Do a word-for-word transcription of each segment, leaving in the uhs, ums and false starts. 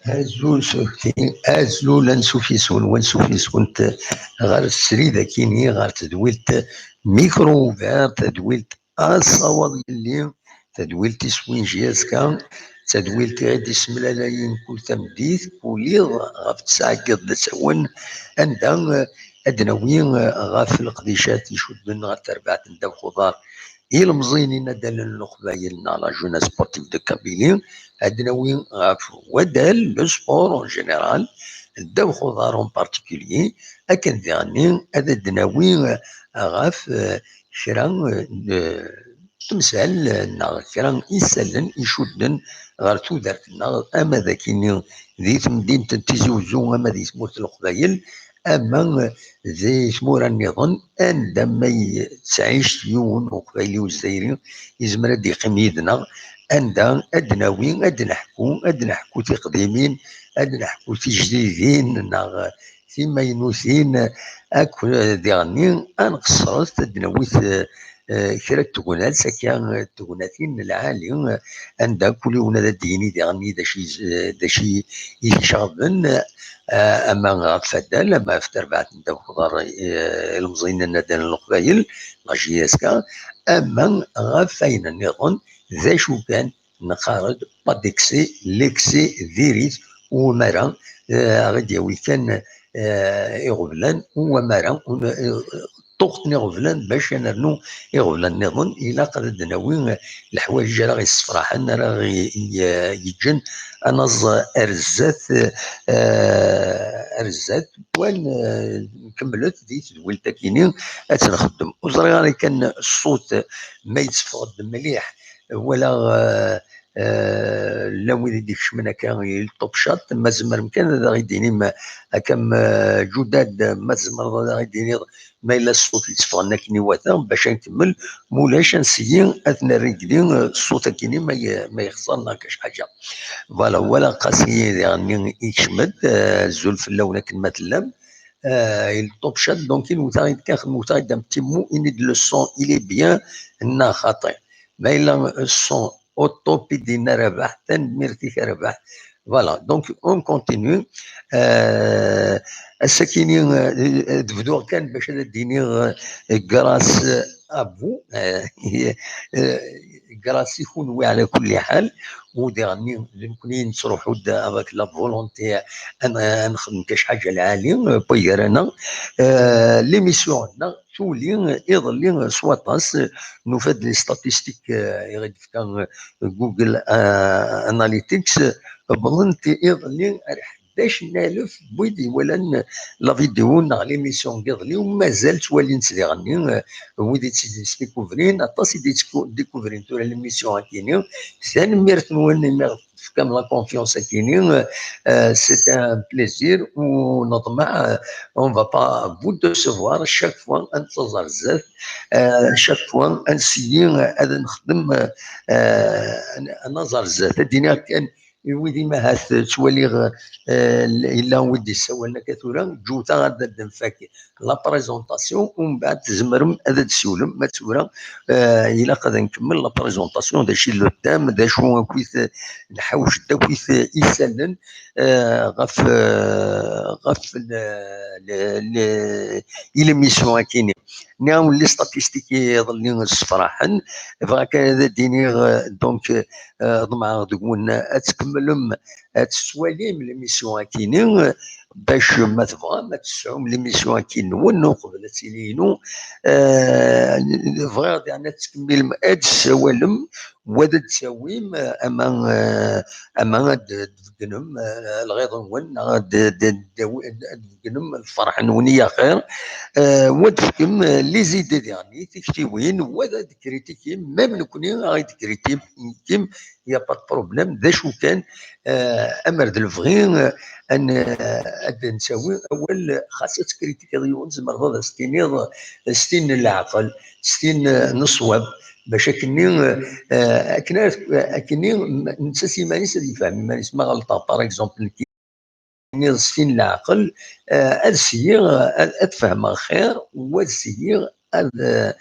Azul, azul, azul, azul, ansuf yes-wen, wansuf yes-went ɣer srid akini, ɣer tedwilt Micro Ouvert, tadwilt Asawaḍ Yelli, tadwilt iswin J S K, d tadwilt i ɣ-d-issemlalayen kul tameddit, kul iḍ ɣef tesɛa n yiḍ d asawen, anda, eh, ad d-nawi, eh, ɣef leqdicat icudden ɣer terbaɛt n ddabex uḍar ilemẓiyen inaddalen n Leqbayel neɣ la jeunesse sportive de Kabylie, ad d-nawi ɣef wadal, le sport en général, ddabex uḍar en particulier, akken diɣenni ad d-nawi ɣef, eh, kra, eh, n temsal, eh, neɣ kra n isallen icudden ɣer tudert-nneɣ, ama d akini di temdint n Tizi Uzzu, ama di tmurt n Leqbayel, ama di tmura nniḍen anda ma yettɛic yiwen uqbayli uzzayri, yezmer ad d-yeqqim yid-neɣ, anda ad d-nawi, ad d-neḥku, ad d-neḥku tiqdimin, ad d-neḥku tijdidin neɣ timaynutin, akk diɣenni ad nqeṣṣret, ad d-nawi, eh, eh, kra n tegnal, sakka, eh, tegnatin n lɛali, eh, anda kul yiwen ad d-yini diɣenni d acu i, d acu i, i t-iceɣben, eh, ama ɣef waddal, ama ɣef terbaɛt n ddabex uḍar, eh, ilemẓiyen n inaddalen n Leqbayel, la J S K, ama ɣef ayen nniḍen, d acu kan, neqqar-d pas d'excès, l'excès diri-t, u amara, eh, aɣ-d-yawi kan, eh, iɣeblan, u amara, u, eh, ṭṭuqt n iɣeblan bac ad nernu iɣeblan nniḍen, ilaq ad d-nawi, eh, leḥwayeǧ ara ɣ-yessefraḥen, ara ɣ-, y-, y-, yeǧǧen ad naẓ ar zdat, eh, ar zdat, wan, eh, nkemmlet di tedwilt akini ad tt-nxeddem. Ur ẓriɣ ara kan ṣṣut ma yetteffeɣ-d mliḥ, wala, eh, eh, llan wid i d-ikecmen akka i le Top Shot, ma tzemrem kan ad aɣ-d-tinim, akka am, eh, Ǧudad, ma tzemreḍ ad aɣ-d-tiniḍ ma yella ṣṣut yetteffɣen akken iwata, bac ad nkemmel, ma ulac ad nseggi ad t-nerr igli, eh, ṣṣut akkin ma ye-, ma yexṣer neɣ kac ḥaǧa. Voilà, wala Qasi diɣenni ikcem-d, eh, azul fell-awen akken ma tellam. Eh, il Top Shot, donc, inwet-aɣ-id kan, inwet-aɣ-id un petit mot, ini-d le son, il est bien, neɣ xaṭi. Ma yella son au top i d-yenna Rabaḥ, tanemmirt-ik a Rabaḥ. Voilà, donc on continue. Euh, ass-akini, euh, ad bduɣ kan bac ad d-iniɣ, euh, grâce à vous, euh, euh, grâce i kunwi ɛla kulli ḥal, u diɣenni d nekkni nettruḥu-d avec la volonté ad, ad nexdem kac ḥaǧa lɛali, euh, pas gar-aneɣ. Euh, l'émission-nneɣ tuli iḍelli s waṭas, nufa-d les statistiques, euh, i ɣ-d-tefka, euh, Google, euh, Analytics, wwḍent iḍelli ar ḥdac n alef n wid iwalan la vidéo neɣ l'émission n yiḍelli, u mazal ttwalin-tt diɣenni, euh, wid i tt-id-yesdikuvrin, aṭas i d-yettkuvrin tura l'émission akini. Tanemmirt-nwen imi tefkam la confiance akini, euh, c'est un plaisir, u neḍmeɛ, euh, on va pas vous décevoir, chaque fois ad nettaẓ ar zdat, euh, chaque fois ad nseggi, euh, ad nexdem, euh, euh, ad naẓ ar zdat. Ad d-iniɣ kan, i wid i ma ahat ttwaliɣ, eh, yella wid d-yessawalen akka tura, ǧǧut-aɣ ad d-nfak la présentation, u mbeɛd tzemrem ad d-tsiwlem. Ma d tura, eh, ilaq ad nkemmel la présentation, d acu i d le thème, d acu akkit, eh, nḥawec-d akkit, eh, isallen, eh, ɣef, eh, ɣef le, le, le, i l'émission akini. Nniɣ-awen les statistiques iḍelli ssefraḥen, bɣiɣ kan ad d-iniɣ, eh, donc, eh, ḍemɛeɣ deg-wen ad tkemmlem, ad tettwalim l'émission akini, eh, bac ma tebɣam ad tesɛum l'émission akini-nwen uqbel ad tili inu. Eh, bɣiɣ diɣen ad tkemmlem, ad tessawalem, wa ad d-tawim, eh, ama, eh, ama ad d-tbeggnem, eh, lɣiḍ-nwen, neɣ ad d-, d-, d-, ad d-tbeggnem lferḥ-nwen i axir. Eh, wa ad d-tefkem, eh, les idées diɣen i tiktiwin, wa ad d-kritikim, même nekni ad d-kritikim, il n'y a pas de problème, d acu kan, eh, amer d lebɣi, eh, ad n-, ad d-nsawi awal, xas ad tkritikiḍ yiwen, tzemreḍ ad as-tiniḍ s tin n leɛqel, s tin, eh, n ṣṣwab, bac akkenni, eh, akken ara, akkenni netta s yiman-is ad yefhem iman-is. Ma ɣelṭeɣ, par exemple, nekki, tiniḍ s tin n leɛqel, eh, ad syiɣ, eh, ad, ad fehmeɣ xir, u ad syiɣ ad, eh,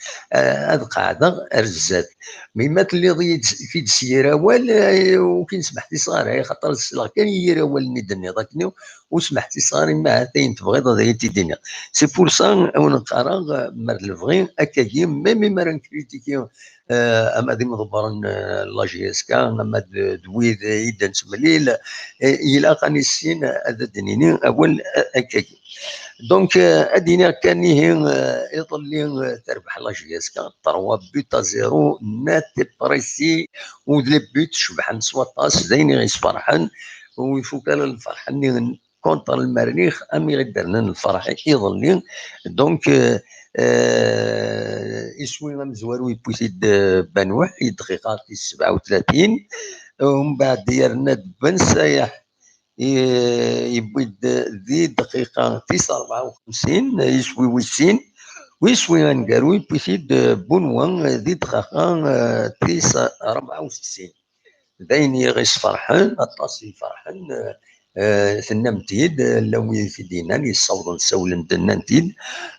ad qeɛdeɣ ar zdat. Mi ma telliḍ-iyi-d, t-id s yir awal, eh, ur k-in-smeḥtiseɣ ara, axaṭer ad sleɣ kan i yir awalen i d-tenniḍ akken, ur smeḥtiseɣ ara, imi ahat ayen tebɣiḍ ad iyi-t-id-tiniḍ. C'est pour ça, a wen-qqareɣ, eh, mer d lebɣi, akkagi, même imi ara nkritiki, eh, ama d imḍebbren, eh, n la J S K, ama d, d wid i d-nettemlil, eh, ilaq ad nissin ad d-nini awal, eh, akkagi. Donc, eh, ad d-iniɣ kan ihi, eh, iḍelli, eh, terbeḥ la J S K, trois buts à zéro, net et précis, u d les buts cebḥen s waṭas, d ayen i ɣ-yesferḥen, u ifuk ara lferḥ-nni contre Lmerrix, am i ɣ-d-rnan lferḥ iḍelli. Donc, euh, euh, iswi amezwaru yewwi-t-id, euh, Banwaḥ i dqiqa tis sebɛa u tlatin. Umbeɛd yerna-d Ben Sayeḥ, i-, yewwi-d di dqiqa tis rebɛa u xemsin, iswi wis sin. U iswi aneggaru yewwi-t-id, euh, Bunwa, euh, di dqiqa, euh, tis rebɛa u settin. D ayen i ɣ-isferḥen, aṭas i iferḥen, eh, eh, tennam-t-id, eh, llan wid i t-id-yennan, yessawḍen, ssawlen-d, nnan-t-id,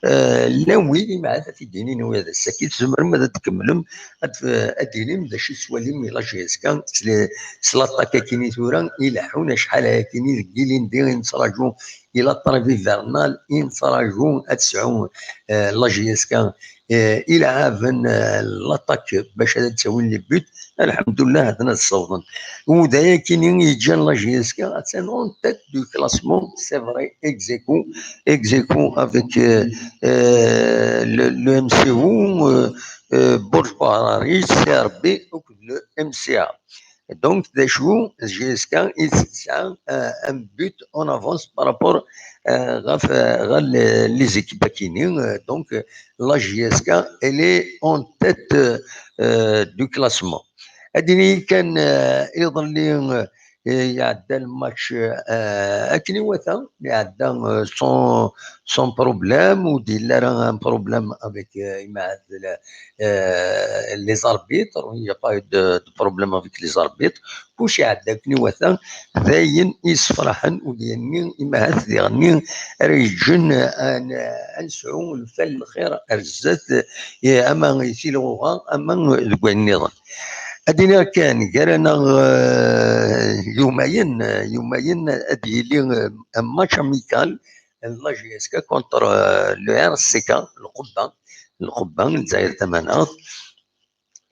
eh, llan wid i mɛad ad t-id-inin, wid ass-agi tzemrem ad d-tkemmlem, ad, ad d-tinim d acu i tettwalim i la J S K s le-, s l'attaque akkin i tura ileḥḥun, acḥal ayakini deg ilindi i nettraǧu, i la trêve hivernale i nettraǧu ad tesɛu, eh, la J S K, eh, ilɛaben, eh, l'attaque bac ad d-ttawin les buts. Alḥemdullah, atan ad ssawḍen. U d ayakini i yeǧǧan la J S K attan en tête du classement, c'est vrai, ex aequo, ex aequo avec, euh, euh, le, le M C O, euh, euh, Bourg Bourg Harari, C R B, akked le M C A. Donc, d acu, J S K i tesɛa, euh, un but en avance par rapport, euh, ɣef, euh, ɣer les, les équipes akini, euh, donc, euh, la J S K, elle est en tête, euh, euh, du classement. Ad d-nini kan, euh, iḍelli, euh, iɛedda le match, euh, akken iwata, iɛedda, euh, sans, sans problème, ur d-yelli ara un problème avec, euh, imaɛad, euh, les arbitres, il n'y a pas eu de, de problème avec les arbitres. Kullec iɛedda akken iwata, d ayen yessefraḥen, u d ayen-nni imahat diɣenni ara yeǧǧen, eh, ad n-, ad nesɛu lfal n lxir ar zdat, eh, ama i tilɣuɣa, ama deg wayen nniḍen. Ad d-iniɣ kan, gar-aneɣ, eh, yumayen, eh, yumayen ad d-yili, eh, un match amical n la J S K contre, eh, le R C K, Lqubba, Lqubba n Lezzayer Tamaneɣt.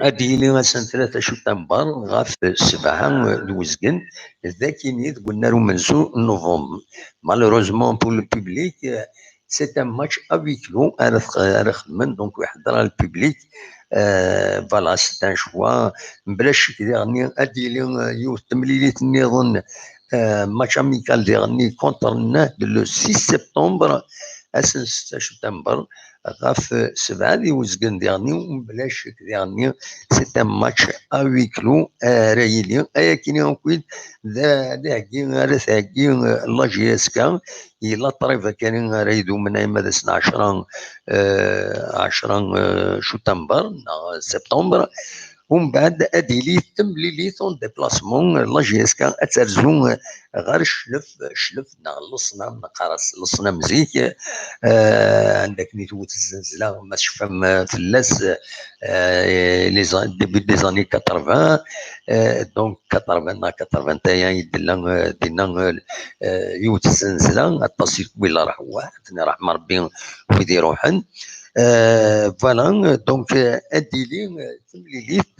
Ad d-yili ass n tlata cuttember ɣef sebɛa d uzgen, d akini deg unnar umenzu n novembre. Malheureusement pour le public, euh, c'est un match à huis clos ara tx-, ara xedmen, donc ur iḥeddar ara le public. Euh, voilà, c'est un choix. Mebla ccek diɣenni ad d-yili, euh, yiwet temlilit nniḍen, euh, match amical diɣenni contre Nahd le six septembre, ass n setta cuttember, ɣef sebɛa d uzgen diɣenni, mebla ccek diɣenni, c'est un match à huis clos ara yili. Ayakini akk d, d aheggi ara theggi, euh, la J S K, i la trêve akani ara idumen ayen ma d ass n ɛecra, euh, ɛecra, euh, cuttember neɣ septembre. Umbeɛd ad d-tili temlilit en déplacement, la J S K ad terzu ɣer Cclef, Cclef neɣ Leṣnam, neqqar-as Leṣnam zik, euh, anda akken i tewwet zznezla, ma tecfam, euh, fell-as, euh, les an-, début des années quatre-vingts, euh, donc quatre-vingts neɣ quatre-vingt-un i d-tella, euh, dinna, euh, euh, yiwet zznezla, aṭas i tewwi, Allah yerḥem, ad ten-yerḥem Rebbi wid iruḥen. Euh, voilà, donc, euh, ad d-tili, euh, temlilit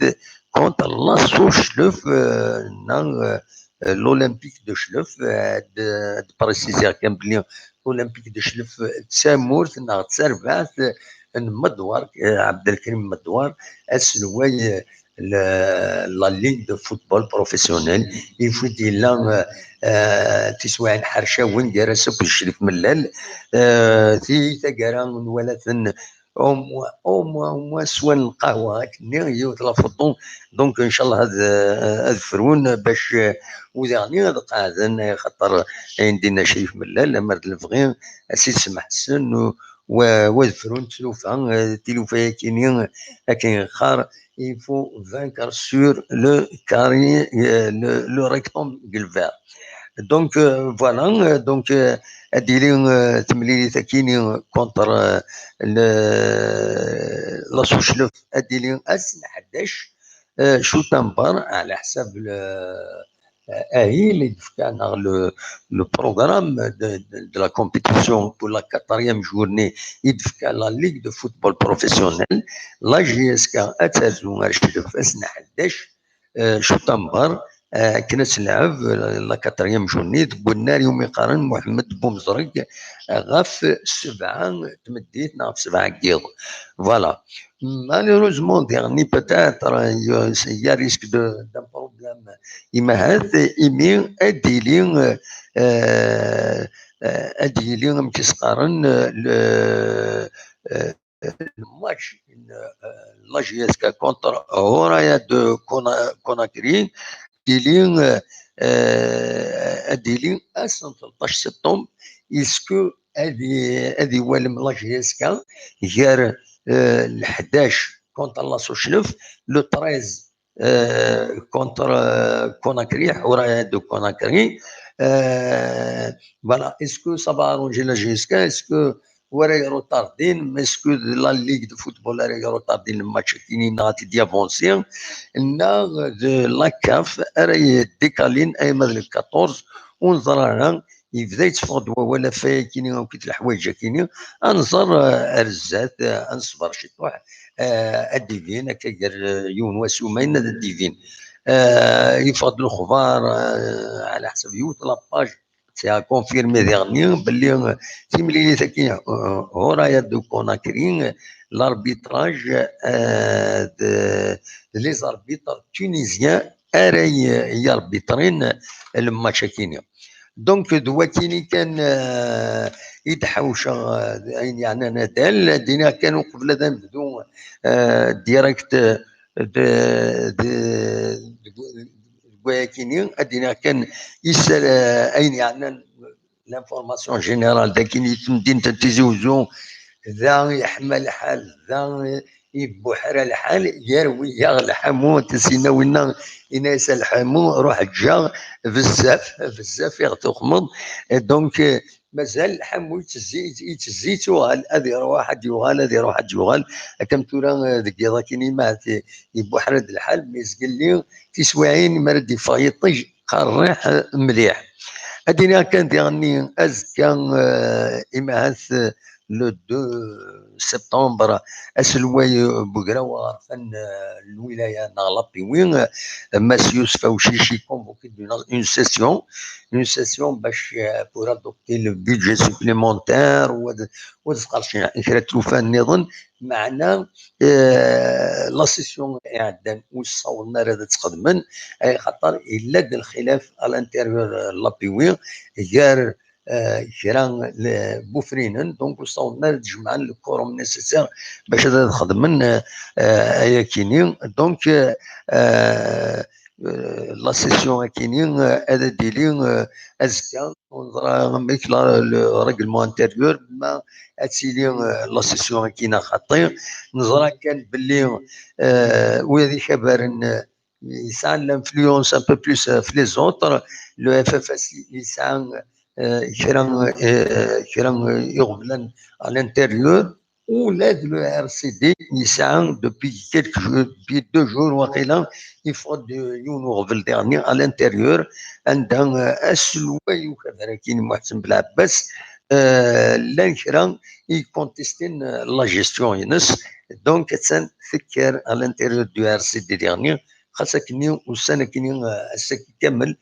contre l'Asso Cclef, euh, neɣ, euh, l'Olympique de Cclef, euh, ad, ad préciser kan belli l'Olympique de Cclef, euh, d tamurt neɣ d tarbaɛt, euh, n Medwar, euh, Ɛebdelkrim Medwar, aselway, euh, la, la ligue de football professionnel. Il faut dire là, euh, euh, tiswiɛin ḥercawin gar-as akked Cclef Mellal, euh, di taggara nwala-ten au moins, au moins, au moins swan lqahwa, akken-nni yiwet la photo. Donc, ncallah, ad, ad frun bac, euh, udiɣ-nni ad qeɛden, axaṭer ayen d-inna Cclef Mellal, amer d lebɣi, ad s-id-semḥessen, u, wa, wa ad frun tlufa, euh, tilufa-yakini, akken yeqqar, il faut vaincre sur le carré, euh, le, le rectangle vert. Donc, euh, voilà, euh, donc, euh, ad d-tili, euh, temlilit akini contre, euh, le, l'Asso Cclef, ad d-tili ass n ḥdac, euh, Cutamber, ɛla ḥsab le, euh, ahil i d-tefka, neɣ le, le programme de, de, de la compétition pour la quatrième journée i d-tefka la Ligue de football professionnel. La J S K ad terzu ar Cclef ass n ḥdac, euh, Cutamber, euh, akken ad tleɛɛeb, euh, la quatrième journée deg unnar iwumi qqaren Muḥemmed Bumezreg, euh, ɣef sebɛa n tmeddit neɣ ɣef sebɛa n yiḍ. Voilà. Malheureusement, dernier peut-être, euh, il y a risque de, d'un problème. Imi ahat, imi ad d-yili, euh, euh, ad d-yili, amek i s-qqaren, euh, le, euh, le match, euh, la J S K contre Horaya de Kona-, Conakry, ad d-yili, euh, euh, ad d-yili ass n tleṭṭac septembre, est-ce que ad i-, ad iwalem la J S K gar, euh, le ḥdac contre l'Asso Cclef, le treize, euh, contre, euh, Conakry, Horaya de Conakry. Euh, voilà, est-ce que ça va arranger la J S K? Est-ce que ur ara retardin, mais est-ce que la Ligue de football ara retardin le match-agi, neɣ ad t-id-avancin, neɣ de la CAF ara décalin, ay ma d le quatorze, ur neẓri ara, yebda yetteffeɣ-d wawal ɣef wayagi-nni akked leḥwayeǧ-agi-nni. Ad nẓer, eh, ar zdat, eh, ad neṣber ciṭuḥ, eh, ad d-ibin akka gar, eh, yiwen wass umayen ad d-ibin. Eh, yeffeɣ-d lexbar, eh, ɛla ḥsab yiwet la page, c'est à confirmer diɣenni, belli, eh, timlilit-agi, eh, Horaya de Conakry, eh, l'arbitrage, eh, de, de les arbitres tunisiens ara y-, yarbitrin le match-agi-nni. Donc, d wakini kan, euh, i d-ḥawceɣ, euh, ayen yeɛnan adal, ad d-iniɣ kan uqbel ad nebdu, euh, direct, euh, de, de, de, deg wayakini, ad d-iniɣ kan isal, euh, ayen yeɛnan l'information générale, d akini temdint n Tizi Uzzu, da yeḥma lḥal, da yebbuḥra lḥal, yerwi-yaɣ lḥamu, tisina winna, yenna-yas a lḥamu, ruḥ ǧǧaɣ, bezzaf, bezzaf i ɣ-tuxmeḍ. Et donc, euh, mazal lḥamu yettezzi, yettezzi, yettuɣal, ad iruḥ, ad yuɣal, ad iruḥ, ad yuɣal. Akka am tura, euh, deg yiḍ akini, ma yebbuḥra-d lḥal, mi zgelli tiswiɛin, mi ara d-yeffeɣ yiṭij, qerriḥ, euh, mliḥ. Ad d-iniɣ kan diɣenni azekka, euh, imi ahat, euh, le deux septembre, aselway, euh, Bugraw aɣerfan, euh, n lwilaya neɣ l'A P W, euh, Mass Yousef Awcic, i convoqué une, une session, une session bac, euh, pour adopter le budget supplémentaire, ou ad, ou ad sqercen kra n tlufa nniḍen, meɛna, euh, la session iɛeddan ur ssawḍen ara ad tt-xedmen, ay xaṭer yella-d lxilaf à l'intérieur, euh, l'A P W, gar, euh, kra n bufrinen, donc ur ssawḍen ara ad jemɛen le quorum nécessaire bac ad, ad xedmen, euh, euh, ayakini. Donc, euh, euh, euh, la session akini, euh, ad d-tili, euh, azekka, ur neẓra amek la, le règlement intérieur, ma ad tili, euh, la session akini xaṭi. Neẓra kan belli, euh, wid ikabaren, euh, yesɛan l'influence un peu plus, euh, ɣef les autres. Le F F S yesɛa, euh, kra, euh, kra, euh, iɣeblan à l'intérieur. Ula d le R C D yesɛa depuis quelques jours, depuis deux jours waqila, il faut de yiwen uɣbel diɣenni à l'intérieur, anda, euh, aselway ukabar-agi n Muḥsin Belɛebbas, euh, llan kra i contestin, euh, la gestion-ines. Donc, attan tekker à l'intérieur du R C D diɣenni, xas akkenni ussan akkenni, euh, ass-agi kamel,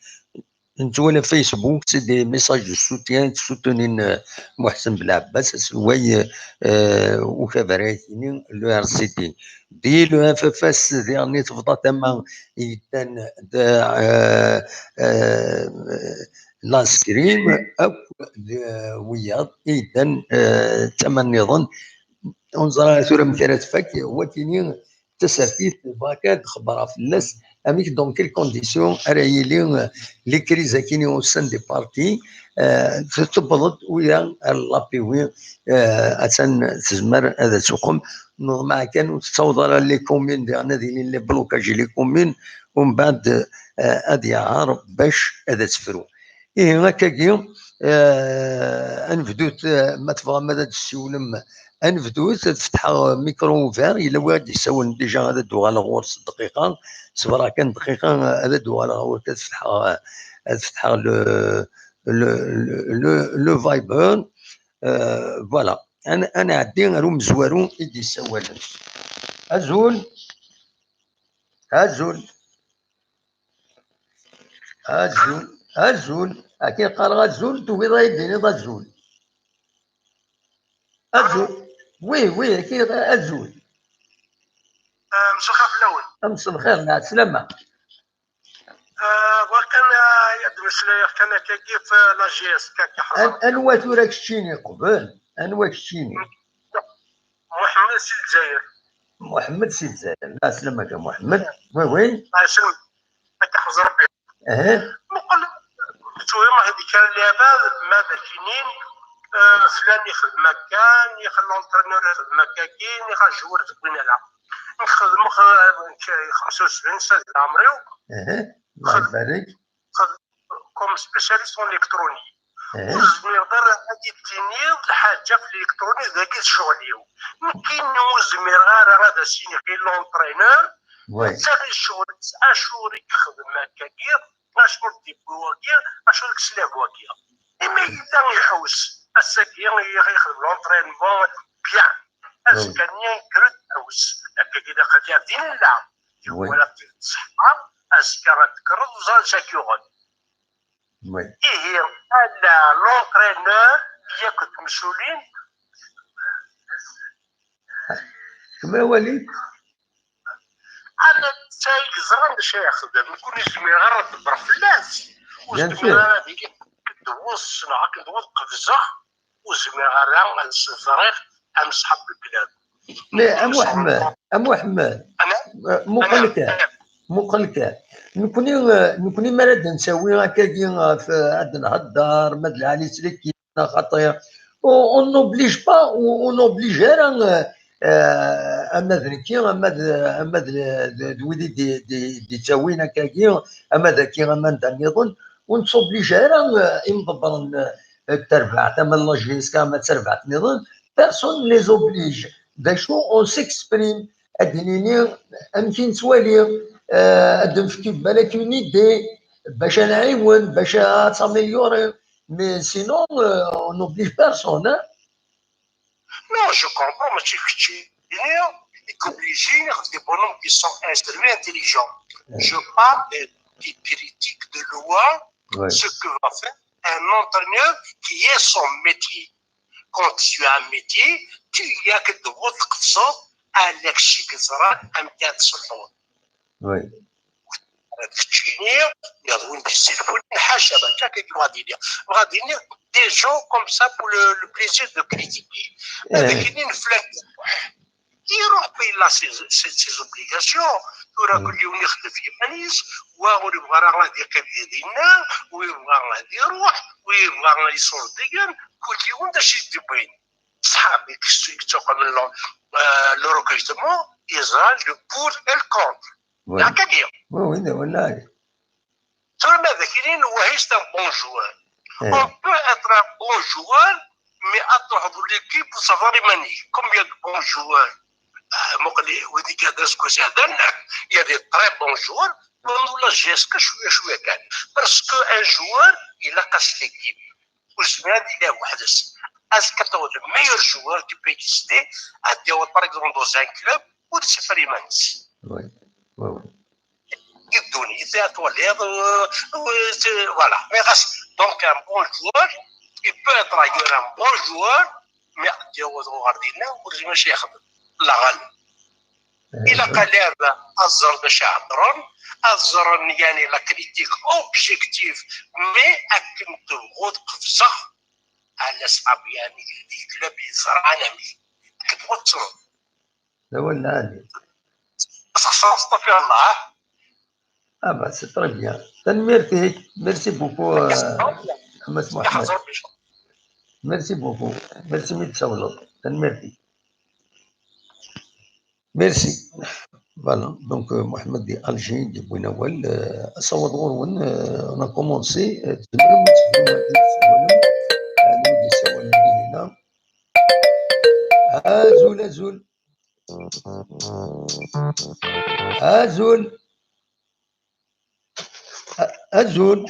nettwali Facebook, c'est des messages de soutien, soutenir, euh, Muḥsin Belɛebbas, aselway, euh, ukabar-agi, le R C D. Di le F F S, diɣenni tebḍa tama yeddan d, euh, euh, l'ASCRIM, akk d, euh, wiyaḍ yeddan, euh, tama nniḍen. Ur neẓra tura amek ara tfak, wakini tasertit, bɣa kan ad xebbreɣ fell-as, amek, dans quelles conditions ara yili, euh, les crises akini au sein des partis, euh, tewweḍ-d wiya ar l'A P W, euh, attan tezmer ad tuqem, neḍmeɛ kan ur tettaweḍ ara les communes, diɣen ad ilin les blocages i les communes, umbeɛd, euh, ad yeɛɛer bac ad tefru. Ihi, akkagi, euh, ad nebdut, euh, ma tebɣam ad d-tessiwlem, ad nebdut, ad fetḥeɣ micro ouvert, yella wi ad d-yessawlen déjà, ad d-uɣaleɣ ɣur-s dqiqa, ṣebreɣ kan dqiqa, ad d-uɣaleɣ ɣur-k, ad fetḥeɣ, ad fetḥeɣ le, le, le, le, le Viber. Euh, voilà. Ad n-, ad nɛeddi ar umezwaru i d-yessawalen. Azul. Azul. Azul. Azul. Akken qqareɣ azul, tugiḍ ad yi-d-tiniḍ azul. Azul. Oui, oui, akken qqareɣ azul. Ah, mselxir fell-awen. Mselxir, lɛeslama. Ah, bɣiɣ kan, ah, ad d-meslayeɣ kan akkagi f la G S K, akka ḥeẓreɣ. An-, anwa tura keččini qbel? Anwa keččini? Muḥemmed si Lezzayer. Muḥemmed si Lezzayer. Lɛeslama-k a Muḥemmed. Oui, oui. Lɛeslama. Ad k-iḥfeẓ Rebbi. Aha. Muqel, tura ma ad d-kker lɛibad, ma ad ak-inin, euh, flan ixdem akka, niɣ l'entraîneur ixdem akkagi, niɣ ajewwir deg win ala. Nekk xedmeɣ, euh, nekk xemsa u sebɛin sna di leɛmer-iw. Aha. Allah ibarek. Xedmeɣ comme spécialiste en électronique. Aha. Ur zmireḍ ara ad yi-d-tiniḍ lḥaǧa f l'électronique, dagi d ccɣel-iw. Nekkini ur zmireɣ ara ad as-iniɣ i l'entraîneur, oui, netta i ccɣel-is, acu i yexdem akkagi, acu i d-yewwi wagi, acu i yeslab wagi. Imi yella iḥus, ass-agi i ixdem l'entraînement bien, azekka-nni yekker-d iḥus. Akkagi d aqeddac din nella. Oui. Wala d ṣṣeḥḥa, azekka ad tekkreḍ, ẓer acu ak-yuɣen. Oui. Ihi, ala l'entraîneur, yak d temsulin. Kemmel awal-ik. Ala netta i yeẓran d acu ara yexdem. Nekk ur zmireɣ ara ad ḍebbreɣ fell-as. Ur zmireɣ ara ad iliɣ akken d-tewweḍ ssneɣ, akken d-tewweḍ qefzeɣ. Ur zmireɣ ara ad s-ẓriɣ am ṣṣḥab n club. Mais a Muḥemmed, a Muḥemmed, muqel kan, muqel kan. Nekni, nekni mi ara d-ntawi akkagi ɣef, ad nhedder, ma d lɛali s liki, neɣ xaṭi. On, on n'oblige pas, on, on n'oblige ara, euh, euh, ama d nekki, ama d, ama d, d, d wid i d, d, d-ittawin akkagi, ama d akki, ama anda nniḍen, ur nettoblige ara, euh, imḍebbren, euh, d terbaɛt, ama d la J S K, ama d terbaɛt nniḍen, personne ne les oblige. D acu, on s'exprime, ad d-nini amek i nettwali, euh, ad d-nefk balak une idée, bac ad nɛiwen, bac ad s'améliorer. Mais sinon, euh, on n'oblige personne, hein. Non, je comprends, mačči keččini i k-obligin, des bonhommes qui sont instruits, intelligents. Je parle des, des critiques de loin, ouais, ce que va faire un entraîneur qui est son métier. Quand tu as un métier, tu y a que de votre sort à l'exigence, un gars de ce monde. Oui. Keččini, neɣ win d-yessilfun, ḥaca, mačči akka i bɣa ad iniɣ. Bɣa ad iniɣ des gens comme ça pour le, le plaisir de critiquer. Eh. Ad ak-inin flan. iruḥ, il a ses, ses, ses obligations. Tura kul yiwen ixdem f yiman-is, wa ur yebɣa ara ad yeqqim di dinna, wa yebɣa ad iruḥ, wa yebɣa ad iṣurdigen, kul yiwen d acu i d-yewwin. Ṣṣḥab i yettuqamen le, euh, le recrutement, yeẓra le pour et le contre. Neɣ kan. Oui, oui, d awal. Tura ma d akini, wahi c'est un bon joueur. On peut être un bon joueur, mais ad truḥeḍ l'équipe ur teẓriḍ iman-ik. Combien de bons joueurs? Ah, muqel wid i yehdan seg usiɛdan, il y a des très bons joueurs, mais on l'a juste que cwiya cwiya kan. Parce que un joueur, il a cassé l'équipe. Ur yezmir ad yili weḥd-s. Est-ce que tu as le meilleur joueur qui peut exister, ad yaweḍ, par exemple, dans un club, ur d-siffer iman-is? Oui, oui, oui. I ddunit, ad twaliḍ, euh, euh, c'est, voilà. Mais ɣas, donc, un bon joueur, il peut être ailleurs un bon joueur, mais ad yaweḍ ɣer dinna, ur yezmir ad yexdem. La ɣaleb. Ilaq ad lɛiba ad ẓren d acu i heddren, ad ẓren yani la critique objective, mais akken tebɣuḍ qefzeɣ, ala ṣṣḥab yani di club yeẓran amek. Akken tebɣuḍ tettruḍ. D awal lɛali. Sexṣer, astaɣfirullah. Ah bah, c'est très bien. Tanemmirt-ik. Merci beaucoup, euh, a Mass Mohamed. Merci beaucoup. Merci mi d-tsawleḍ. Tanemmirt-ik. Merci. Voilà. Donc, euh, Mohamed di Alger, di Bounaouel, euh, asawaḍ ɣur-wen, euh, on a commencé, euh, tzemrem ad tebdum ad d-tsawlem, euh, ad d-tsawlem dinna. Azul, azul. Azul. A-, azul.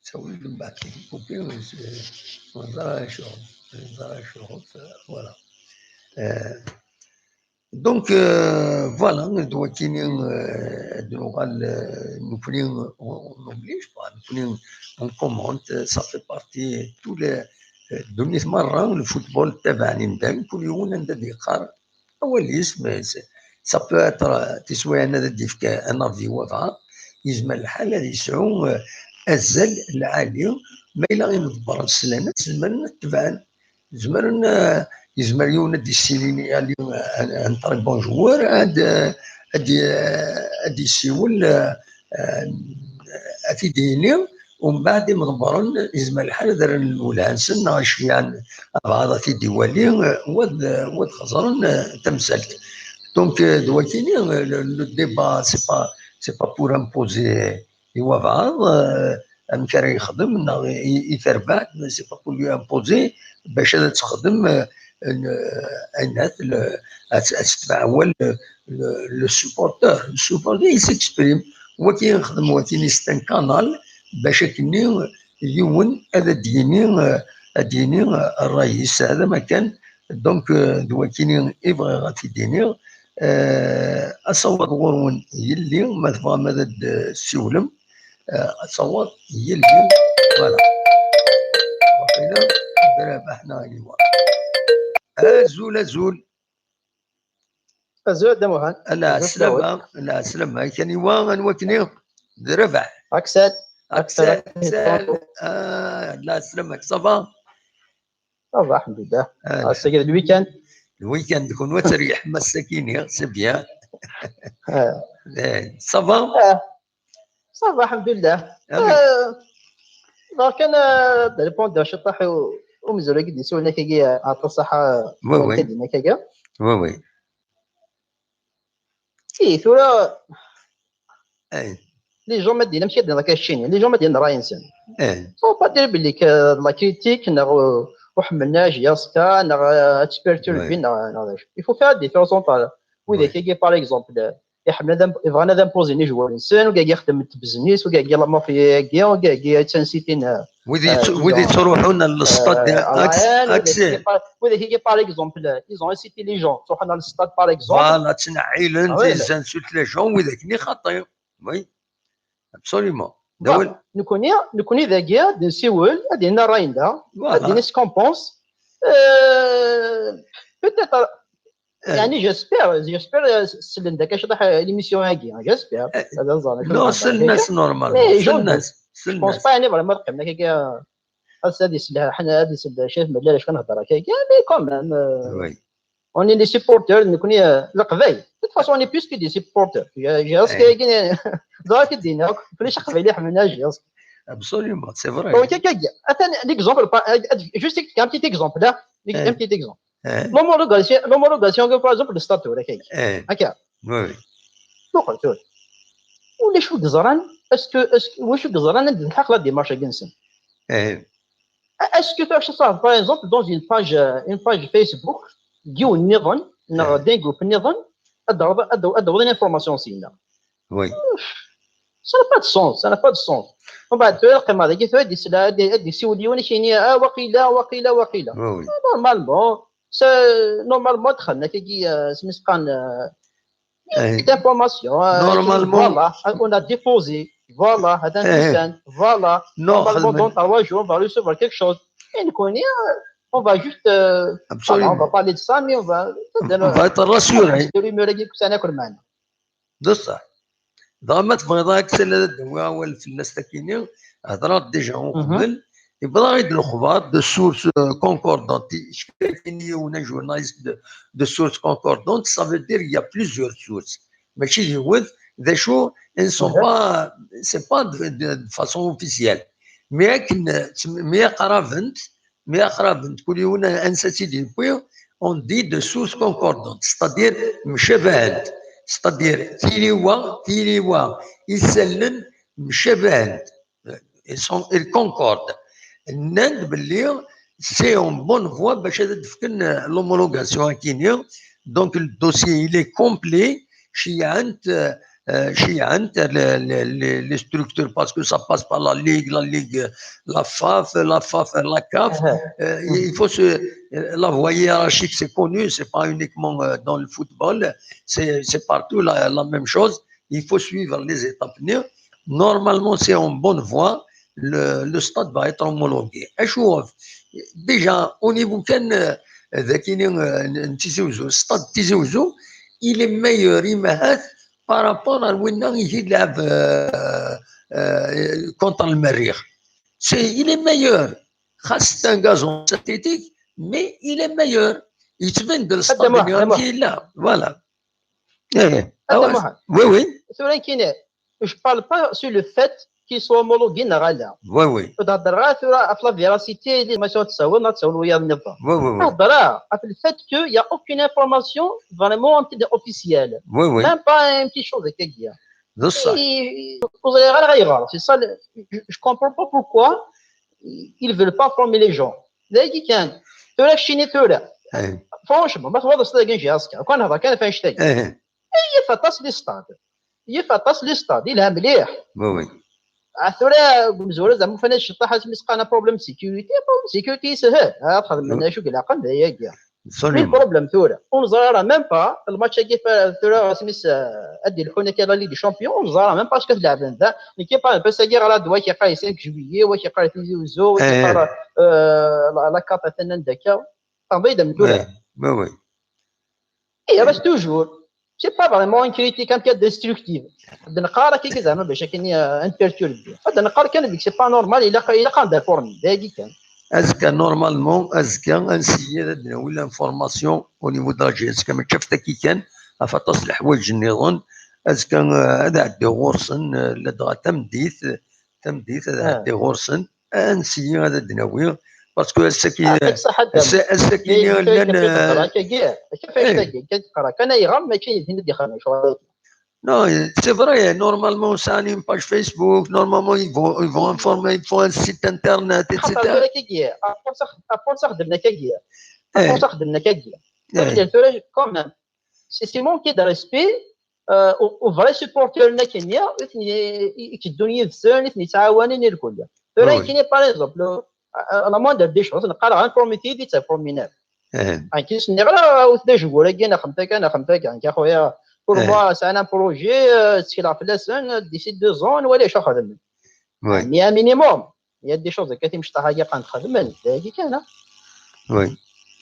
Ttawil mbeɛd kif kupi, neẓra acu, neẓra acu, voilà. Euh, donc, euh, voilà, d wakini, euh, ad nuɣal, euh, nekni, on, on oblige, quoi, nekni, on commente, ça fait partie, tous les, euh, ddunit merra, le football, ttabaɛen imdanen, kul yiwen anda d-yeqqar awal-is, mais c'est, ça peut être, euh, tiswiɛin ad d-yefk un avis wabɛaḍ, yezmer lḥal ad yesɛu, euh, azal lɛali, ma yella imḍebbren slan-as, zemren ad t-tebɛen. Zemren, euh, yezmer yiwen ad d-issilin yali, euh, un, un très bon joueur, ad, euh, ad, euh, ad d-yessiwel, euh, euh, ad t-id-yini, umbeɛd imḍebbren yezmer lḥal ad rren lwelha-nsen neɣ iceyɛen abɛaḍ ad t-id-iwali, euh, u ad, u ad xeẓren, euh, tamsalt. Donc, euh, d wakini, euh, le, le débat, c'est pas, c'est pas pour imposer i wabɛaḍ, euh, amek ara yexdem neɣ i, i terbaɛt, mais c'est pas pour lui imposer bac ad texdem, euh, une, euh, une, le, ad, ad tetbeɛ awal, le, le, le supporter. Le supporter, il s'exprime. Waki yexdem, waki c'est un canal, bac akkenni yiwen ad d-yini, euh, ad d-yini, euh, ṛṛay-is. Hada ma kan. Donc, euh, d wakini i bɣiɣ ad t-id-iniɣ. Euh, asawaḍ ɣur-wen yelli, ma tebɣam ad d-ssiwlem, euh, asawaḍ yelli. Voilà. Waqila d Rabaḥ neɣ aniwa. Azul, azul. Azul, d amuhan. Ala, azul, slama, ala, slama. Kaniwa, anwa kni? D Rabaḥ. Aksel. Aksel. Aksel. Ah, la, slama, ça va? Ça va, alhamdulillah. Ah, c'est le week-end. Le week-end, kun wa teryeḥ massakini, c'est bien. Eh, ça va? Ça va, alhamdulillah. Berka ad répondre ciṭṭaḥ i umezruy i d-yessawlen akkagi, ɛṭa ṣṣaḥa. Oui, oui. Oui, oui. I tura, les gens ma d-yennan amek ad d-yennan akka ccini, les gens ma d-yennan ṛṛay-nsen. Faut pas dire belli que la critique neɣ ur ḥemmlen ara J S K neɣ ad tt-perturbi neɣ, neɣ d acu. Il faut faire la différence entre widak-agi, par exemple, iḥemmlen ad, bɣan ad imposin ijwar-nsen, wigagi ixeddmen tbeznis, wigagi la mafia-agi, wigagi ad ttansiten. Wid yettruḥun ar lestad, wigagi, par exemple, ils ont incité les gens, ttruḥun ar lestad, par exemple. Voilà, ttneɛɛilen, ils insultent les gens, wigagi xaṭi. Oui, absolument. Nekkni, nekkni dagi ad nsiwel, ad d-nini ṛṛay-nneɣ, ad d-nini ce qu'on pense. Peut-être, يعني, j'espère, j'espère slen-d akka ciṭṭaḥ l'émission-agi, j'espère. Non, slen-as normal. Je pense pas, يعني, vraiment ad qqimen akka. ad isel ḥna, ad isel Cayef Mellal acu kan hder akka, mais quand même, euh, on est des supporters, nekkni, euh, Leqbayel. De toute façon, on est plus que des supporters. J'ai, j'ai, ẓer akken d-iniɣ akk, ulac aqbayli ḥemmlen Alger. Absolument, c'est vrai. Donc, atan l'exemple, juste un petit exemple, là, un petit exemple. L'homologation, l'homologation, par exemple, de statut, là, kay. Akka. Oui, oui. Muqel tura. Ulac wi yeẓran, est-ce que, est-ce que, wacu yeẓran ad d-nḥaq la démarche-agi-nsen? Est-ce que tu as ça, par exemple, dans une page, euh, une page Facebook, d yiwen nniḍen, neɣ d'un groupe nniḍen, ad d-taweḍ, ad d-, ad d-taweḍ une information syin-a? Oui. Ça n'a pas de sens, ça n'a pas de sens. Bon, bah, tu vois, comme avec ça, dis là, des, des, si on dit, on est chez, ah, waqila, waqila, waqila. Oui, oui. Normalement, c'est, normalement, tu as, euh, c'est une, euh, cette information, euh, normalement, voilà, on a déposé, voilà, هذا الإنسان, voilà. Normalement, dans trois jours, on va recevoir quelque chose. Et nous connaît, euh, on va juste, euh, voilà, on va parler de ça, mais on va, on va être rassuré. De rumeurs, ça n'a que le mal. D ṣṣeḥ. Dɣa ma tebɣiḍ ad k-, ad d-awiɣ awal fell-as takini, hedreɣ-d déjà uqbel, yewweḍ-aɣ-id lexbar de sources, euh, concordantes. Yecfa-ken yiwen un journaliste de, de sources concordantes, ça veut dire il y a plusieurs sources. Mačči yiwet, d acu, ils ne sont pas, c'est pas de, de, de façon officielle. Mais akken, mi aqrabent, mi aqrabent, kul yiwen ansa tt-id-yewwi, on dit de sources concordantes, c'est-à-dire mcabahent, c'est-à-dire tiliwa, tiliwa, isallen mcabahent, ils sont, ils concordent. Nnan-d belli c'est en bonne voie bac ad d-fken l'homologation akini. Donc le dossier, il est complet. Ceyɛent, euh, ceyɛent les, les, les, les structures parce que ça passe par la Ligue, la Ligue, la FAF, la FAF, la CAF. Euh, il faut se, euh, la voie hiérarchique, c'est connu, c'est pas uniquement, euh, dans le football, c'est, c'est partout la, la même chose. Il faut suivre les étapes. Normalement, c'est en bonne voie. Le, le stade va être homologué. Acu, déjà, au niveau kan, euh, d akini, euh, n Tizi Ouzou, stade Tizi Ouzou, il est meilleur, il meilleur par rapport à winna i ilɛeb, euh, euh, contre le Merrikh. C'est, il est meilleur. Xas c'est un gazon synthétique, mais il est meilleur. Yettban-d le stade-nni amek yella. Voilà. Eh, oui, oui. Je parle pas sur le fait qu'il soit homologué neɣ ala. Oui, oui. Ur d-heddreɣ ara tura ɣef la véracité, les informations ad tsawel, ad tsawel wiyaḍ nniḍen. Oui, oui, oui. Heddreɣ ɣef le fait qu'il y a aucune information vraiment un petit officielle. Oui, oui. Même pas une petite chose, akkagi. D ṣṣeḥ. Ur ẓriɣ ara ayɣer. C'est ça, je, je comprends pas pourquoi ils veulent pas former les gens. D ayagi kan. Tura keččini tura. Franchement, ma tebɣiḍ ad s-tagi n J S K, kan hḍer kan ɣef annect-agi. Yif aṭas les stades. Yif aṭas les stades. Yelha mliḥ. Oui, oui. Ah, tura, deg umezwaru, zeɛma ufan ad ceṭṭaḥ asmi s-qqaren problème de sécurité, problème de sécurité yeshel. Ah, ad xedmen acu i ilaqen d ayagi. Mais le problème tura, ur neẓri ara même pas, le match-agi tura asmi s-, ad d-ilḥun akka la Ligue des Champions, ur neẓri ara même pas acu ad lɛeben da. Nekki, par exemple, ass-agi ɣer adwa, wa k-iqqar cinq juillet, wa k-iqqar Tizi Ouzou, wa k-iqqar, euh, la, la CAF atan anda akka. Teɛḍidem tura. Oui, oui. Et il reste toujours. C'est pas vraiment une critique un peu destructive. D-neqqar akka zeɛma bac akken, euh, ad n-perturbi. D-neqqar kan, c'est pas normal, ilaq, ilaq ad d-informi, d ayagi kan. Azekka, normalement, azekka, ad nessayer ad d-nawi l'information au niveau de la G S K, mačči ɣef taki kan, ɣef aṭas n leḥwayeǧ nniḍen. Azekka, euh, ad ɛeddiɣ ɣur-sen, euh, ladɣa tameddit, tameddit ad ɛeddiɣ ɣur-sen. Ad nessayer ad d-nawi, parce que ass-agi, ass-, ass-agi llan, euh, kan ayɣer mačči d tin i d-ixedmen ccɣel-agi. Non, c'est vrai, normalement, sɛan une page Facebook, normalement, ils vont, ils vont informer, ils font un site internet, et cetera. Tura kagi, à force ax-, à force xedmen akkagi. À force xedmen akkagi. Tura, quand même, c'est, c'est manquer de respect, euh, aux, aux vrais supporters n akkenni, i ten-, i, i, itteddun yid-sen, i ten-yettɛawanen i lkul. Tura, oui, akkenni, par exemple, euh, la moindre des choses, neqqar informer-iyi-d, informer-iyi-d. Nekki s-nniɣ ara, ur d ajewwur-agi, neɣ xemt akka, neɣ xemt akka, nekk a xuya, pour moi, c'est un projet, euh, ttekleɣ fell-asen, d'ici deux ans, nwali acu xedmen. Oui. Mais un minimum. Il y a des choses que timecṭaḥ-agi qqaren xedmen, d ayagi kan, ah. Oui.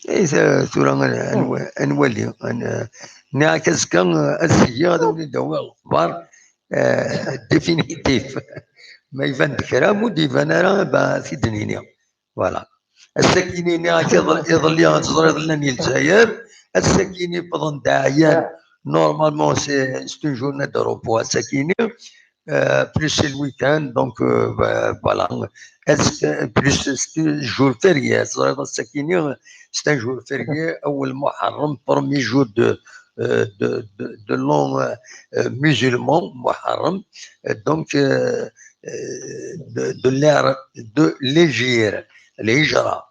Eh, ta-, tura ad, ad nwa-, ad nwali, ad n-, nniɣ-ak azekka, eh, ad seyyiɣ, ad awen-id-awiɣ lexbar, eh, définitif. Ma iban-d kra, ma ur d-iban ara, ba, ad t-id-nini. Voilà. Ass-akini-nni, akka iḍ- iḍelli, teẓriḍ, llan i Lezzayer. Ass-akini, wwḍen-d ɛyan. Normalement, c'est c'est une journée de repos ass-akini. Euh, plus c'est le week-end, donc euh, bah, voilà. Est-ce que- Plus c'est un jour férié, teẓriḍ, ass-akini, c'est un jour férié, awel Muharrem, premier jour de, euh, de, de, de l'an euh, euh, musulman, Muharrem. Euh, donc, euh, euh, de, de l'ère de l'Hégire, l'Hijra.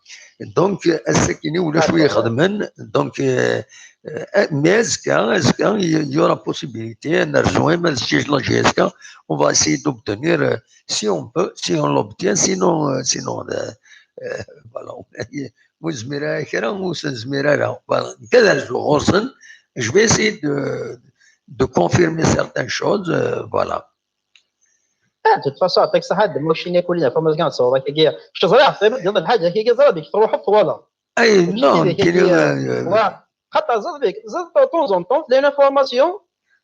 Donc, euh, ass-akini ulac wi ixedmen. Donc, euh, euh, mais azekka, azekka, il y aura possibilité, ad nerzu arma d six heures azekka, on va essayer d'obtenir, euh, si on peut, si on l'obtient, sinon, euh, sinon, euh, euh, voilà, ur nezmir ara kra, ur nezmir ara. Voilà. Nekk ad rzuɣ ɣur-sen, je vais essayer de, de confirmer certaines choses, euh, voilà. Ah, de toute façon, aṭak ṣaḥa d motion yakul la information ad tesɛuḍ akka. Je teẓriɣ ɣef tama d lḥaǧa akka, ẓriɣ dik truḥeḍ twalaḍ. Ay, non, Nekkini, kini, euh, euh, wa, xaṭer ẓriɣ dik, ẓriɣ de temps en temps, les informations,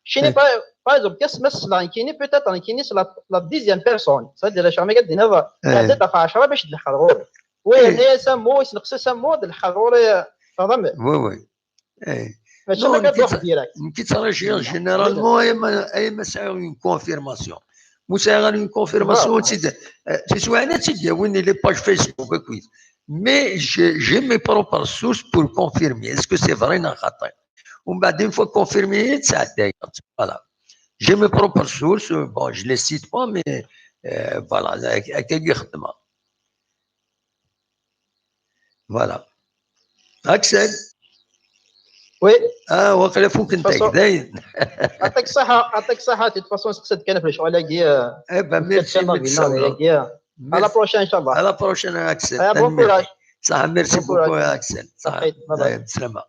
cini Eh. par, par exemple, kas ma slan kini, peut-être kini c'est la, la dixième personne. C'est-à-dire, acu ma gad dina, Eh. ɛeddi ɣef ɛecra bac d-lḥeqq ɣur-i. Oui, Eh. ne samu, isneqsi samu, d-lḥeqq ɣur-i, tfehmeḍ? Oui, oui. Eh. Mačči Non, ma gad nekki ruḥ tt- direct. Nekki ttṛajiɣ généralement ay ma, ay ma sɛiɣ une confirmation. Ma sɛiɣ une confirmation, Voilà. tt-id, eh, tiswiɛin ad tt-id-yawin les pages Facebook akkit. Mais j'ai j'ai mes propres sources pour confirmer. Est-ce que c'est vrai neɣ xaṭi? Umbeɛd, une fois confirmé, ttɛeddayeɣ. Voilà. J'ai mes propres sources. Bon, je les cite pas, mais euh, voilà, akka i xeddmeɣ. Voilà. Axel. Oui. Ah, waqila fukken-t-ak, Façon- dayen. Aṭak ṣaḥa, aṭak ṣaḥa, de toute façon, seqsi-d kan ɣef lecɣal-agi. Eh ben, merci ma d-tsawleḍ. À la prochaine, inchallah. À la prochaine, Axel. Eh, bon courage. Ṣaḥa, merci Bon courage. Beaucoup, Axel. Ṣaḥa. Bye bye. Dayen, slama.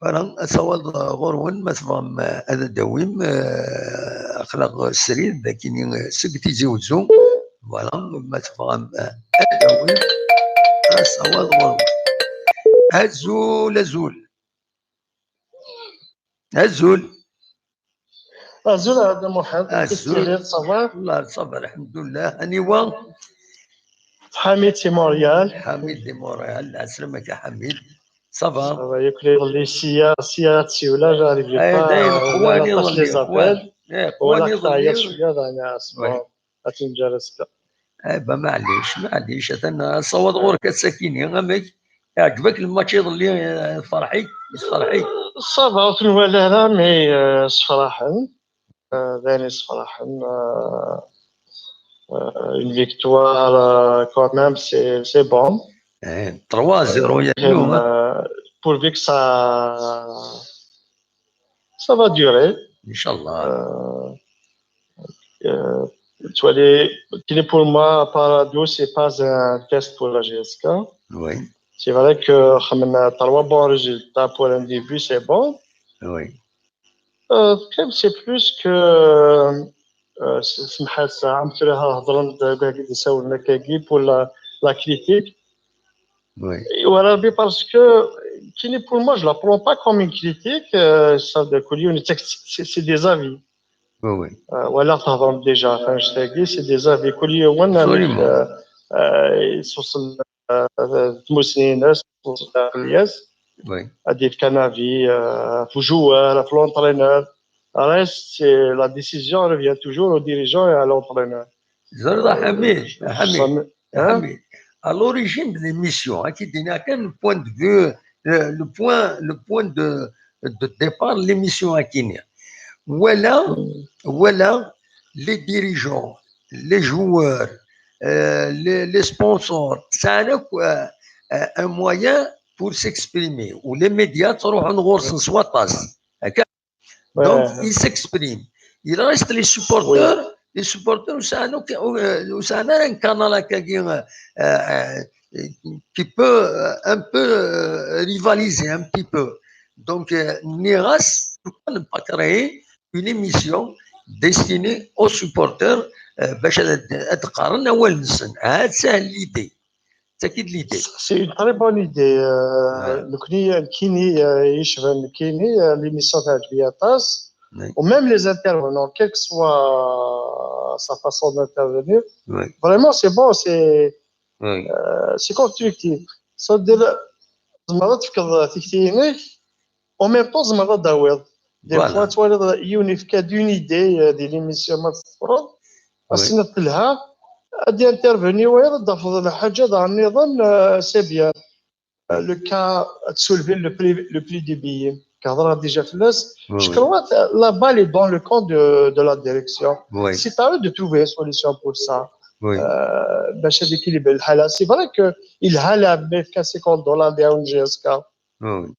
Voilà, asawaḍ ɣur-wen, ma tebɣam, eh, ad d-tawim, eh, aql-aɣ srid, akini, eh, seg Tizi Wezzu. Voilà, ma tebɣam, eh, ad d-tawim asawaḍ ɣur-wen. Azul, azul. Azul. Azul a Dda Muḥend. Azul. Kif telliḍ, ça va? Wallah, ça va, alhamdulillah. Aniwa? Ḥamid si Montréal. Ḥamid di Montréal. Ɛeslama-k a Ḥamid. Ça va? Ça va, yakk iḍelli sya, sya ad tsiwel, j'arrive Eh, pas, dayen, euh, qwan la iḍelli. les appels. Eh, Wala qwan xtayeɣ iḍelli. cwiya, dayen, asma, Ouais. ad tenǧer azekka. Eh, ben, maɛlic, maɛlic. Atan asawaḍ ɣur-k ass-akini, amek? Iɛǧeb-ak lmatch iḍelli, eh, ferḥ-ik, yessefreḥ-ik? Ça va, ur ten-wala ara, mais, euh, sefraḥen. Euh, dayen, sefraḥen. Euh, euh, une victoire, euh, quand même, c'est, c'est bon. Eh, trois zéro, il y a Comme, nous, hein. Euh, pourvu que ça, ça va durer. Inch'Allah. Euh, euh, tu vois, les, les pour moi, Parado, c'est pas un test pour la G S K. Oui. C'est vrai que on a trois bons résultats pour un début, c'est bon. Oui. Euh, c'est plus que, euh, c'est- c'est- c'est un peu le هضرنا de- de- de- de- pour la, la critique. Oui. Et voilà, mais parce que, qui n'est pour moi, je la prends pas comme une critique, euh, ça, de كل يوم, c'est c'est des avis. Oui, oui. Euh, voilà, pardon, déjà, enfin, je t'ai dit, c'est des avis. كل يوم, Absolument. Euh, euh, sur ce, euh, تموسنينس, sur ce, Oui. هذيك كان avis, euh, في joueur, في l'entraîneur. Reste, c'est- la décision revient toujours au dirigeant et à l'entraîneur. Zerda Hamid, Hamid, Hein? Hamid. À l'origine de l'émission, hein, qui dit, le point de vue, le, le point, le point de, de départ de l'émission, hein, qui n'est. Voilà, voilà, les dirigeants, les joueurs, euh, les, les sponsors, ça a, euh, euh, un moyen pour s'exprimer. Ou les médias, تروحوا نغرسوا سواطاس. Donc, Ouais. ils s'expriment. Il reste les supporters. Les supporters, c'est un, euh, c'est un canal, euh, euh, qui peut, euh, un peu, euh, rivaliser un petit peu. Donc, euh, نغرس, pourquoi ne pas créer une émission destinée aux supporters, euh, باش ad, ad qqaren awal-nsen. Ah, c'est l'idée. C'est qui l'idée? C'est une très bonne idée. Euh, Ouais. nekkni, nekkini, euh, يشبه nekkini, euh, l'émission تاع جبياتاس. Oui. Ou même les intervenants, quelle que soit sa façon d'intervenir. Oui. Vraiment, c'est bon, c'est, Oui. Euh, c'est constructif. Ça veut dire, tzemreḍ ad tefkeḍ tikti-inek, en même temps tzemreḍ ad d-tawiḍ. Des Voilà. Fois twaliḍ yiwen yefka-d une idée, euh, di l'émission ma teffreḍ, Oui. ass-n ad telha, ad d-intervenir wayeḍ, ad d-tafeḍ lḥaǧa daɣen nniḍen, euh, c'est bien. Euh, le cas ad soulever le prix, le prix du billet. Car déjà flash, Oui, je oui. Crois que la balle est dans le camp de, de la direction. Oui. C'est à eux de trouver une solution pour ça. Oui. Euh, باش هذيك اللي بين الحالة. C'est vrai que il a la cinquante dollars de J S K. Oui.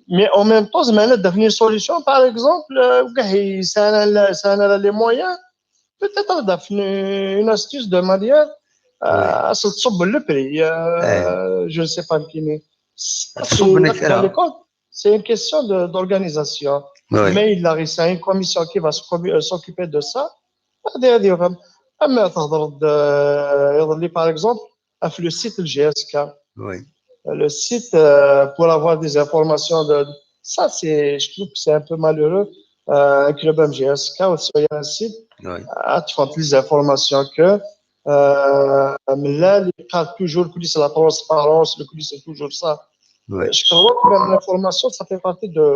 Mais en même temps, زعما devenir solution, par exemple, euh, كاع يسال يسال les moyens, peut-être devenir une astuce de manière, euh, à se تصب le prix, euh, je ne sais pas كيني. تصب لك Dans le compte, c'est une question de, d'organisation. Oui. Mais il a réussi à une commission qui va s'occuper, euh, s'occuper de ça. هذه هذه فهم. اما تهضر د- يظهر لي par exemple في le site J S K. Oui. Le site, euh, pour avoir des informations de ça, c'est, je trouve que c'est un peu malheureux. Euh, un club M J S K ou sur un site, Oui. à trouver les informations que euh, mais là, il parle toujours que c'est la transparence, le que c'est toujours ça. Oui. Je crois que même l'information, ça fait partie de,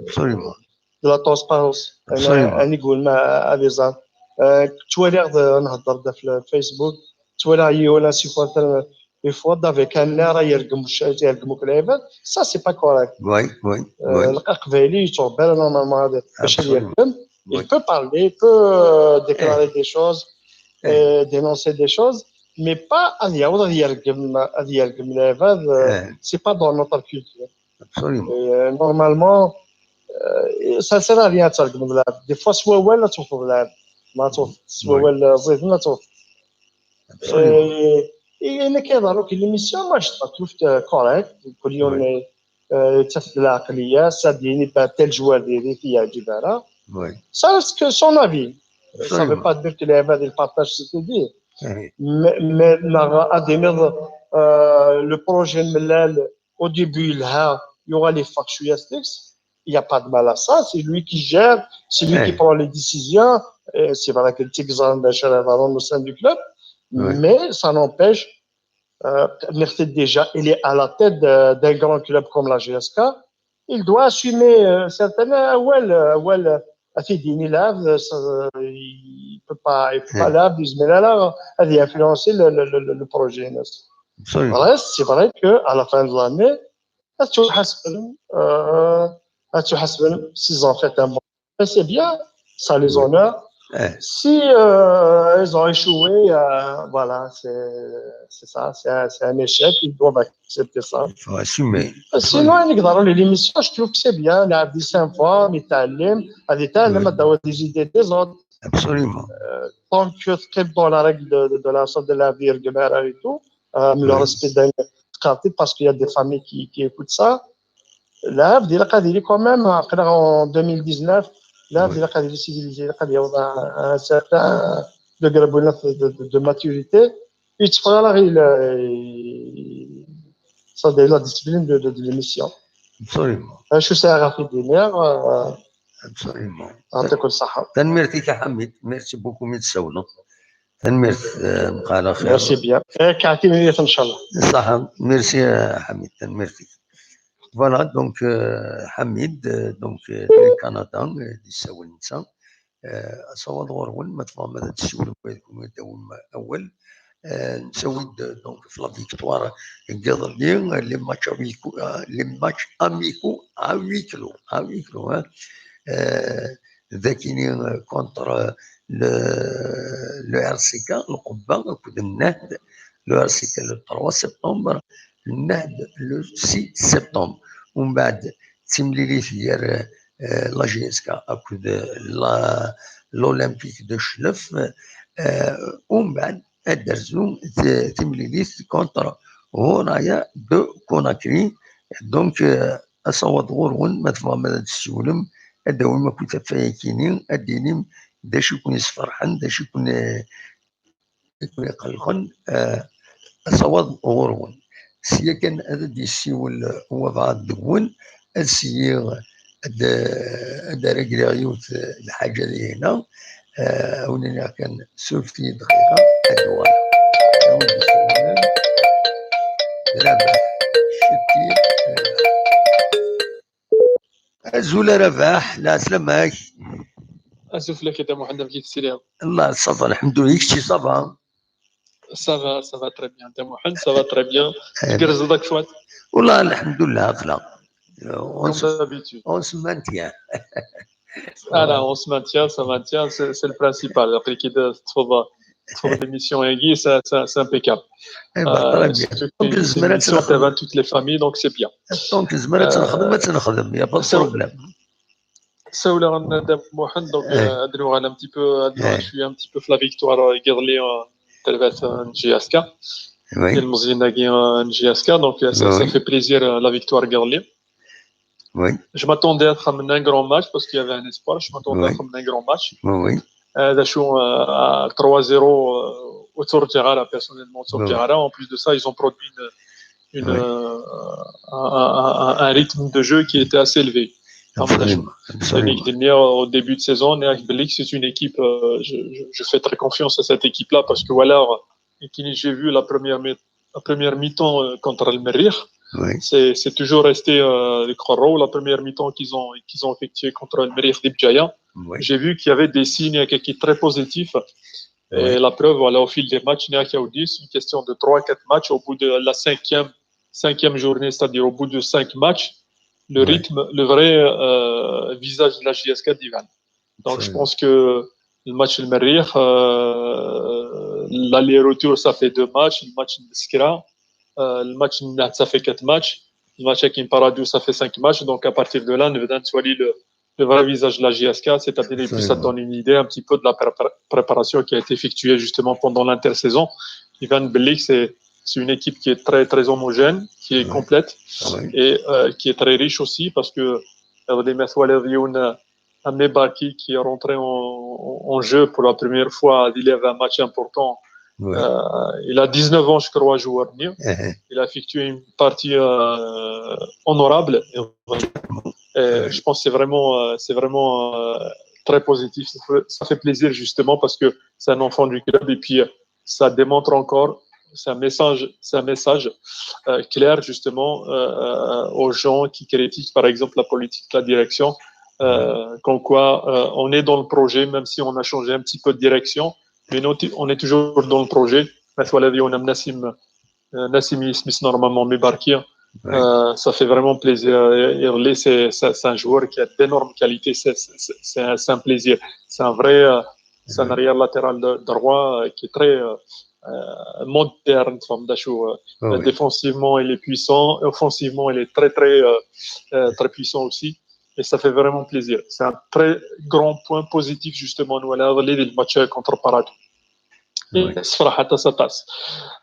Absolument. de la transparence. Absolument. انا نقول مع les gens. آه، كنت واعي نهضر في الفيسبوك، كنت واعي يولا سيكونتر يفوض افيك ان راه يرقم، يرقموك العباد. Ça c'est pas correct. Oui, oui, آه، oui. القبايلي يتربى normalement هذا باش Absolument. يرقم. Oui. Il peut parler, il peut, euh, déclarer des choses, Eh. Euh, dénoncer des choses, mais pas غادي يعاود غادي يرقم، غادي يرقم العباد. Eh. C'est pas dans notre culture. Absolument. Euh, normalement, euh, ça sert à rien ترقم العباد. Des fois سوا ولا توفض العباد. ما توفض سوا Oui. ولا زيد ما توفض. Absolument. انا كيظهر لك l'émission ما شفت شفت correct. كل يوم Oui. آه، تفد العقليه صاديني بان تال جوار ديالي في عجيب على Oui. ça reste que son avis. Ça veut Absolument. Pas dire que les عباد ils partagent ce qu'il dit. Eh. Mais, mais نغ ادمير, euh, le projet ملال au début لها يوغا لي فاق شويه ستيكس. Il n'y a pas de mal à ça, c'est lui qui gère, c'est lui qui Eh. Prend les décisions. Et c'est vrai que le Tigzan, ben, je suis dans le sein du club, Oui. Mais ça n'empêche, euh, Mirted déjà, il est à la tête de- d'un grand club comme la J S K. Il doit assumer, euh, certaines. آه، هو ال- هو ال- اثيديني لاعب, ça, il peut pas, il peut pas Hmm. لاعب يزمر على هذه influencer le, le, le, le projet. Absolument. Reste, c'est vrai que à la fin de l'année, tu euh, tu s'ils ont fait un bon, c'est bien, ça les Oui. Honore. Eh. Si, euh, ils ont échoué, euh, voilà, c'est c'est ça, c'est un, c'est un échec, ils doivent accepter ça. Il faut assumer. Sinon, نقدروا les l'émission, je trouve que c'est bien, il a des sympas, il تعلم, il تعلم, Oui. il a des idées des autres. Absolument. Tant que tu es dans la règle de, de, de la sorte de la vie, et tout, euh, le Oui. Respect d'un quartier, parce qu'il y a des familles qui, qui écoutent ça. Là, je dirais quand même, après en deux mille dix-neuf, là, je Oui. dirais quand il est civilisé, quand il y a un, un certain degré de, de, de maturité, il se fera la, il, il- ça, de la discipline de, de, de l'émission. Absolument. Je suis à Rafid Diner, euh, Absolument. يعطيكم الصحة. Tanemmirt-ik a Ḥamid. Merci beaucoup, mi d-tsawleḍ. Tanemmirt, eh, mqal axir. Merci bien. Eh, كعتيني إن شاء الله. Ṣaḥa. Merci a Ḥamid. Tanemmirt-ik. Voilà, donc, eh, Ḥamid, eh, donc, eh, di Kanada, eh, d-yessawel netta. Eh, asawaḍ ɣur-wen, ma tebɣam ad tessiwlem wid-nwen ad d-tawim awal. Eh, nessawi-d, eh, donc, f la victoire n yiḍelli, eh, les matchs amicaux, eh, les matchs amicaux à huis clos, à huis clos, hein. Eh, d akini, eh, contre, eh, le, le R C K, Lqubba, akked Nnehd, le R C K le trois septembre, Nnehd le six septembre. Umbeɛd, d timlilit gar, eh, la J S K akked la, l'Olympique de Chlef, eh, umbeɛd, ad d-terzu t-, timlilit contre Horaya de Conakry. Donc, eh, asawaḍ ɣur-wen, ma tebɣam ad d-tessiwlem, ad d-tawim akk tiṭṭfin-agi-nni, ad d-tinim d acu i ken-yesferḥen, d acu i ken-, i ken-iqellqen, eh, asawaḍ ɣur-wen. Sya kan ad d-yessiwel wabɛaḍ deg-wen, ad syiɣ ad, ad d-regleɣ yiwet n lḥaǧa dihina, eh, a wen-iniɣ kan, surfet-iyi-d dqiqa, ad d-uɣaleɣ. Azul a Rabaḥ, lɛeslama-k. Azul fell-ak a Dda Muḥend, amek i tesliḍ? Allah, ça va, lḥemdulillah, kečči ça va? Ça va, ça va très bien. Dda Muḥend, ça va très bien. Tgerrzeḍ akk cwiṭ? Wallah, lḥemdulillah, aql-aɣ. Comme d'habitude. On se maintient. Voilà, on se maintient, ça maintient, c'est c'est le principal. Après, qui de trouve trouve l'émission aiguë, ça, ça, c'est impeccable. Eh ben, très bien. C'est une émission qui va toutes les familles, donc c'est bien. Donc, tzemreḍ ad tt-nexdem, ad tt-nexdem, y a pas de problème. Sawla Dda Muḥend, donc euh, ad nuɣal un petit peu, ad nuɣal un petit peu في la victoire euh, n yiḍelli euh, n terbaɛt euh, n J S K. Oui. Ilmeẓyen-agi euh, n J S K, donc euh, ça, ça fait plaisir euh, la victoire n yiḍelli. Oui. Je m'attendais à un grand match parce qu'il y avait un espoir. Je m'attendais à un grand match. Oui, oui. Euh, d acu, euh, trois zéro, euh, ur tturaǧiɣ ara, personnellement, ur tturaǧiɣ ara. En plus de ça, ils ont produit une, une, euh, un, un- un- un rythme de jeu qui était assez élevé. Absolument. Au début de saison, c'est une équipe, euh, je, je- je fais très confiance à cette équipe-là parce que voilà, et qui j'ai vu la première, mi- la première mi-temps euh, contre le Merrikh. Oui. C'est c'est toujours resté euh, le croix. La première mi-temps qu'ils ont, qu'ils ont effectuée contre le Merrikh de Bjaya, Oui. J'ai vu qu'il y avait des signes qui étaient très positifs. Et la preuve, voilà, au fil des matchs, il y a qu'à dire, c'est une question de trois quatre matchs. Au bout de la cinquième, cinquième journée, c'est-à-dire au bout de cinq matchs, le rythme, le vrai euh, visage de la J S K dévale. Donc, je pense que le match le Merrikh, euh, l'aller-retour, ça fait deux matchs. Le match de Skra, euh, le match de Nat, ça fait quatre matchs. Le match avec Paradou, ça fait cinq matchs. Donc, à partir de là, on va le, le vrai visage de la J S K, c'est-à-dire, et puis ça donne une idée un petit peu de la pré- préparation qui a été effectuée justement pendant l'intersaison. Ivan Bellic, c'est c'est une équipe qui est très très homogène, qui est complète et euh, qui est très riche aussi parce que euh, des Methoal Avion, un Mebaki qui est rentré en, en jeu pour la première fois, il y avait un match important. Euh, il a dix-neuf ans, je crois, joueur. Il a effectué une partie euh, honorable. Et, et je pense que c'est vraiment, euh, c'est vraiment euh, très positif. Ça fait, ça fait plaisir justement parce que c'est un enfant du club et puis euh, ça démontre encore, c'est un message, c'est un message euh, clair justement euh, aux gens qui critiquent par exemple la politique de la direction, euh, comme quoi euh, on est dans le projet, même si on a changé un petit peu de direction, mais on, on est toujours dans le projet. Methoal Avion, Nassim, euh, Nassim Ismis normalement Mebarki. Euh, ça fait vraiment plaisir. Iḍelli, c'est c'est- c'est un joueur qui a d'énormes qualités. C'est c'est- c'est- c'est un, c'est un plaisir. C'est un vrai, euh, c'est un arrière latéral de- droit euh, qui est très euh, euh, moderne. Enfin, Dachou, euh, Ah oui. Défensivement, il est puissant. Offensivement, il est très très euh, euh, très puissant aussi. Et ça fait vraiment plaisir. C'est un très grand point positif justement. Nous allons aller le match contre Paradou. Oui. صراحة ça passe.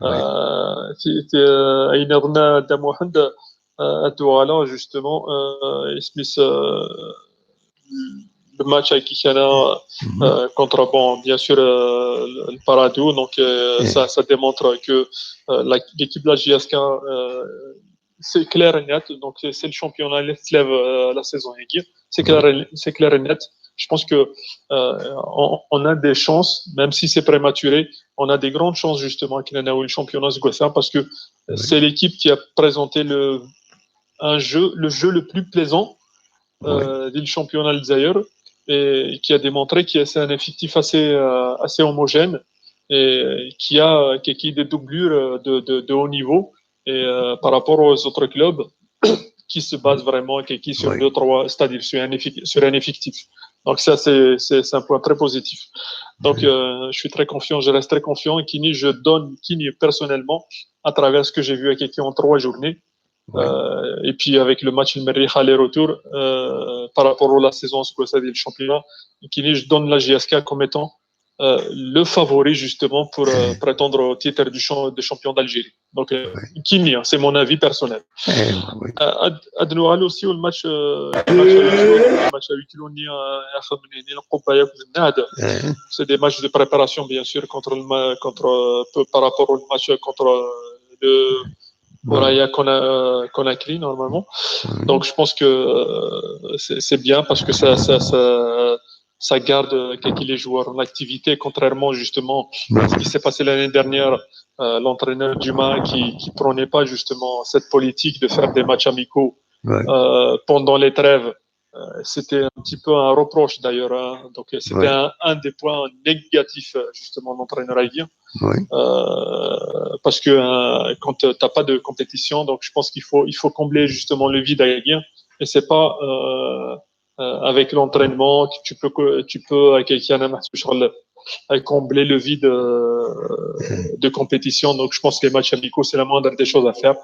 Oui. Euh, ti- ti- euh, ayen nniḍen a Dda Muḥend, euh, ad d-uɣaleɣ justement euh, isem-is euh, le match avec Ikana Mhm. euh, contre, bon, bien sûr, euh, le, le Paradou. Donc, euh, Mhm. ça, ça démontre que euh, la- l'équipe de la J S K, euh, c'est clair et net. Donc, c'est c'est le championnat qui se lève euh, la saison. C'est clair, et- c'est clair et net. Je pense que euh, on, on a des chances, même si c'est prématuré, on a des grandes chances justement qu'il y en a eu le championnat ce parce que c'est l'équipe qui a présenté le, un jeu, le jeu le plus plaisant euh, du championnat d'Algérie et qui a démontré que c'est un effectif assez, euh, assez homogène et qui a, qui, qui a des doublures euh, de, de, de haut niveau et euh, par rapport aux autres clubs qui se basent vraiment qui, qui sur Oui. deux, trois, c'est-à-dire sur un, effectif, sur un effectif. Donc ça, c'est c'est- c'est un point très positif. Donc euh, je suis très confiant, je reste très confiant. Kini, je donne Kini personnellement, à travers ce que j'ai vu avec Kini en trois journées, Ouais. euh, et puis avec le match le Merrikh aller-retour, euh, par rapport à la saison, ce que ça dit le championnat, Kini, je donne la J S K comme étant euh, le favori justement pour euh, prétendre au titre du champ, de champion d'Algérie. Donc, euh, Kini, hein, c'est mon avis personnel. Eh, oui. Euh, ad- ad-nuɣal aussi au match, euh, le match à huis clos, le match à huis clos, ni, euh, axemni, ni le Copa Yakub Nahda. Eh, C'est des matchs de préparation, bien sûr, contre le, ma- contre, euh, par rapport au match contre euh, le Raja Kona- euh, Conakry, normalement. mhm. Donc, je pense que euh, c'est c'est bien parce que ça, ça, ça, ça garde euh, quelques les joueurs en activité, contrairement justement à ce qui s'est passé l'année dernière. Euh, l'entraîneur Djuma qui qui prenait pas justement cette politique de faire des matchs amicaux Ouais. euh, pendant les trêves c'était un petit peu un reproche d'ailleurs, hein. Donc c'était un, un des points négatifs, justement, de l'entraîneur Aguirre. Euh, parce que euh, quand tu n'as pas de compétition, donc je pense qu'il faut, il faut combler justement le vide à Aguirre. Et c'est pas euh, euh, avec l'entraînement que tu peux, que tu peux, euh, euh, combler le vide euh, de compétition. Donc, je pense que les matchs amicaux, c'est la moindre des choses à faire.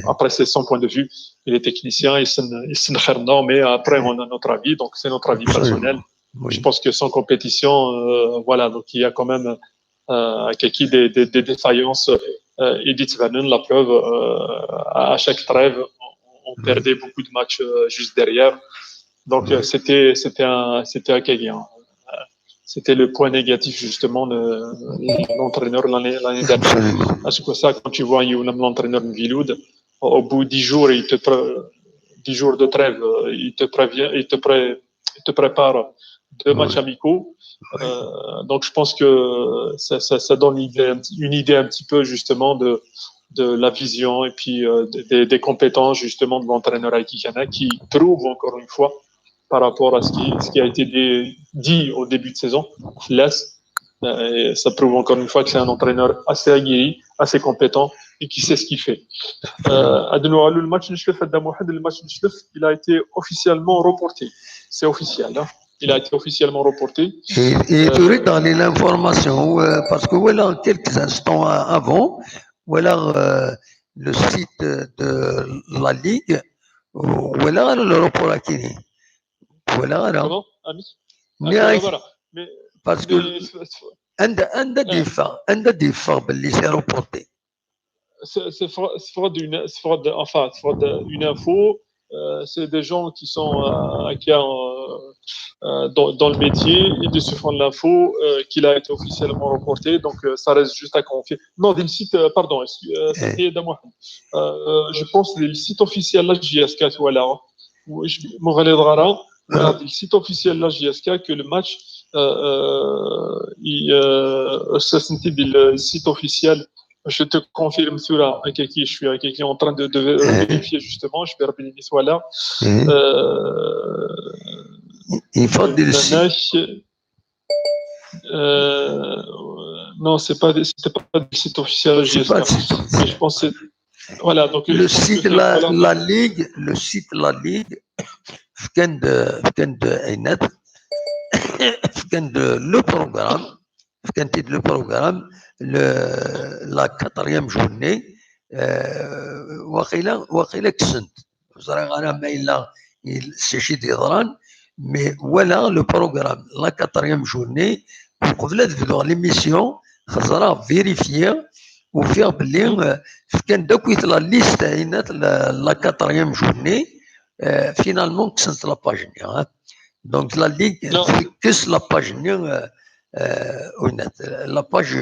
Après, c'est son point de vue. Il est technicien, il s'en, il s'en, mais après, on a notre avis, donc c'est notre avis personnel. Je pense que sans compétition, euh, voilà, donc il y a quand même euh, des, des, des défaillances euh, et la preuve, euh, à chaque trêve, on, on perdait beaucoup de matchs euh, juste derrière. Donc, euh, c'était, c'était un, c'était un, c'était le point négatif, justement, de, de l'entraîneur l'année, l'année dernière. Parce que ça, quand tu vois un entraîneur Miloud, au bout de dix jours, il te, dix jours de trêve, euh, il te prévient, il te, pré, il te prépare deux matchs amicaux. Euh, donc, je pense que ça, ça, ça donne une idée, une idée un petit peu, justement, de, de la vision et puis euh, des, des compétences, justement, de l'entraîneur Aïkikana, qui prouve encore une fois par rapport à ce qui, ce qui a été dit, dit au début de saison, Las, euh, et ça prouve encore une fois que c'est un entraîneur assez aguerri, assez compétent et qui sait ce qu'il fait. Euh, هذا نوع le match نشلف هذا واحد le match نشلف, il a été officiellement reporté. C'est officiel, hein. Il a été officiellement reporté. Et, et euh, tu regardes l'information, euh, parce que voilà, quelques instants avant, voilà euh, le site de la Ligue, voilà le report à Kini. Voilà, là. Comment, Ami? Voilà. Parce que عندها عندها des faits, عندها des faits باللي c'est reporté. C'est, c'est, c'est, enfin, c'est une info. Euh, c'est des gens qui sont euh, qui ont, euh, dans, dans, le métier et de suivre l'info euh, qu'il a été officiellement reporté. Donc, euh, ça reste juste à confirmer. Non, le site, pardon, c'était Damoun. Je pense que le site officiel, la J S K, voilà. Le site officiel, la J S K, que le match, euh, il, euh, ça, c'était le site officiel. Je te confirme cela, Akaki, je suis Akaki en train de, de vérifier justement, je vais revenir voilà. Euh, il faut des euh, non, c'est pas, c'était pas le site officiel. Je pense que voilà, donc le site la, la ligue, le site la ligue, فكان فكان عينات فكان le programme فكان le programme, la quatrième journée, واقيلا واقيلا كسنت زرا غانا ما الا شي دي ضران. Mais voilà le programme, la quatrième journée, وقبل تبدو l'émission خزرا vérifier وفيها باللي فكان داكويت la liste عينات la quatrième journée. Finalement كسنت la page. Donc la ligue كس la page la page,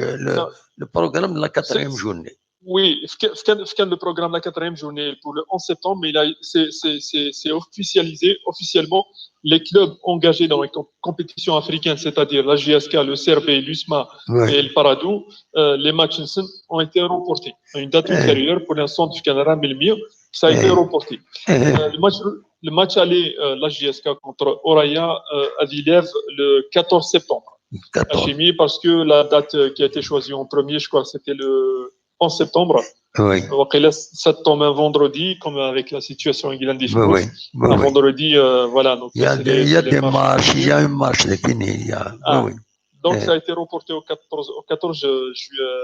le programme de la quatrième journée. Oui, فكان le programme de la quatrième journée pour le onze septembre, mais c'est officialisé officiellement. Les clubs engagés dans les compétitions africaines, c'est-à-dire la J S K, le C R B, l'USMA et le Paradou, les matchs ont été reportés à une date ultérieure pour l'instant du Canada, mais le mieux, ça a été reporté. Le match, le match aller, la J S K contre Oraya, a lieu le quatorze septembre. Parce que la date qui a été choisie en premier, je crois, c'était le onze septembre. Oui. Ça tombe un vendredi, comme avec la situation en Guilain. Oui, oui, oui, un vendredi, euh, voilà. Donc, il y a, des, il y a des marches, il y a une marche de Guinée. Il y a, ah, oui, oui. Donc, ça a été reporté au quatorze, au quatorze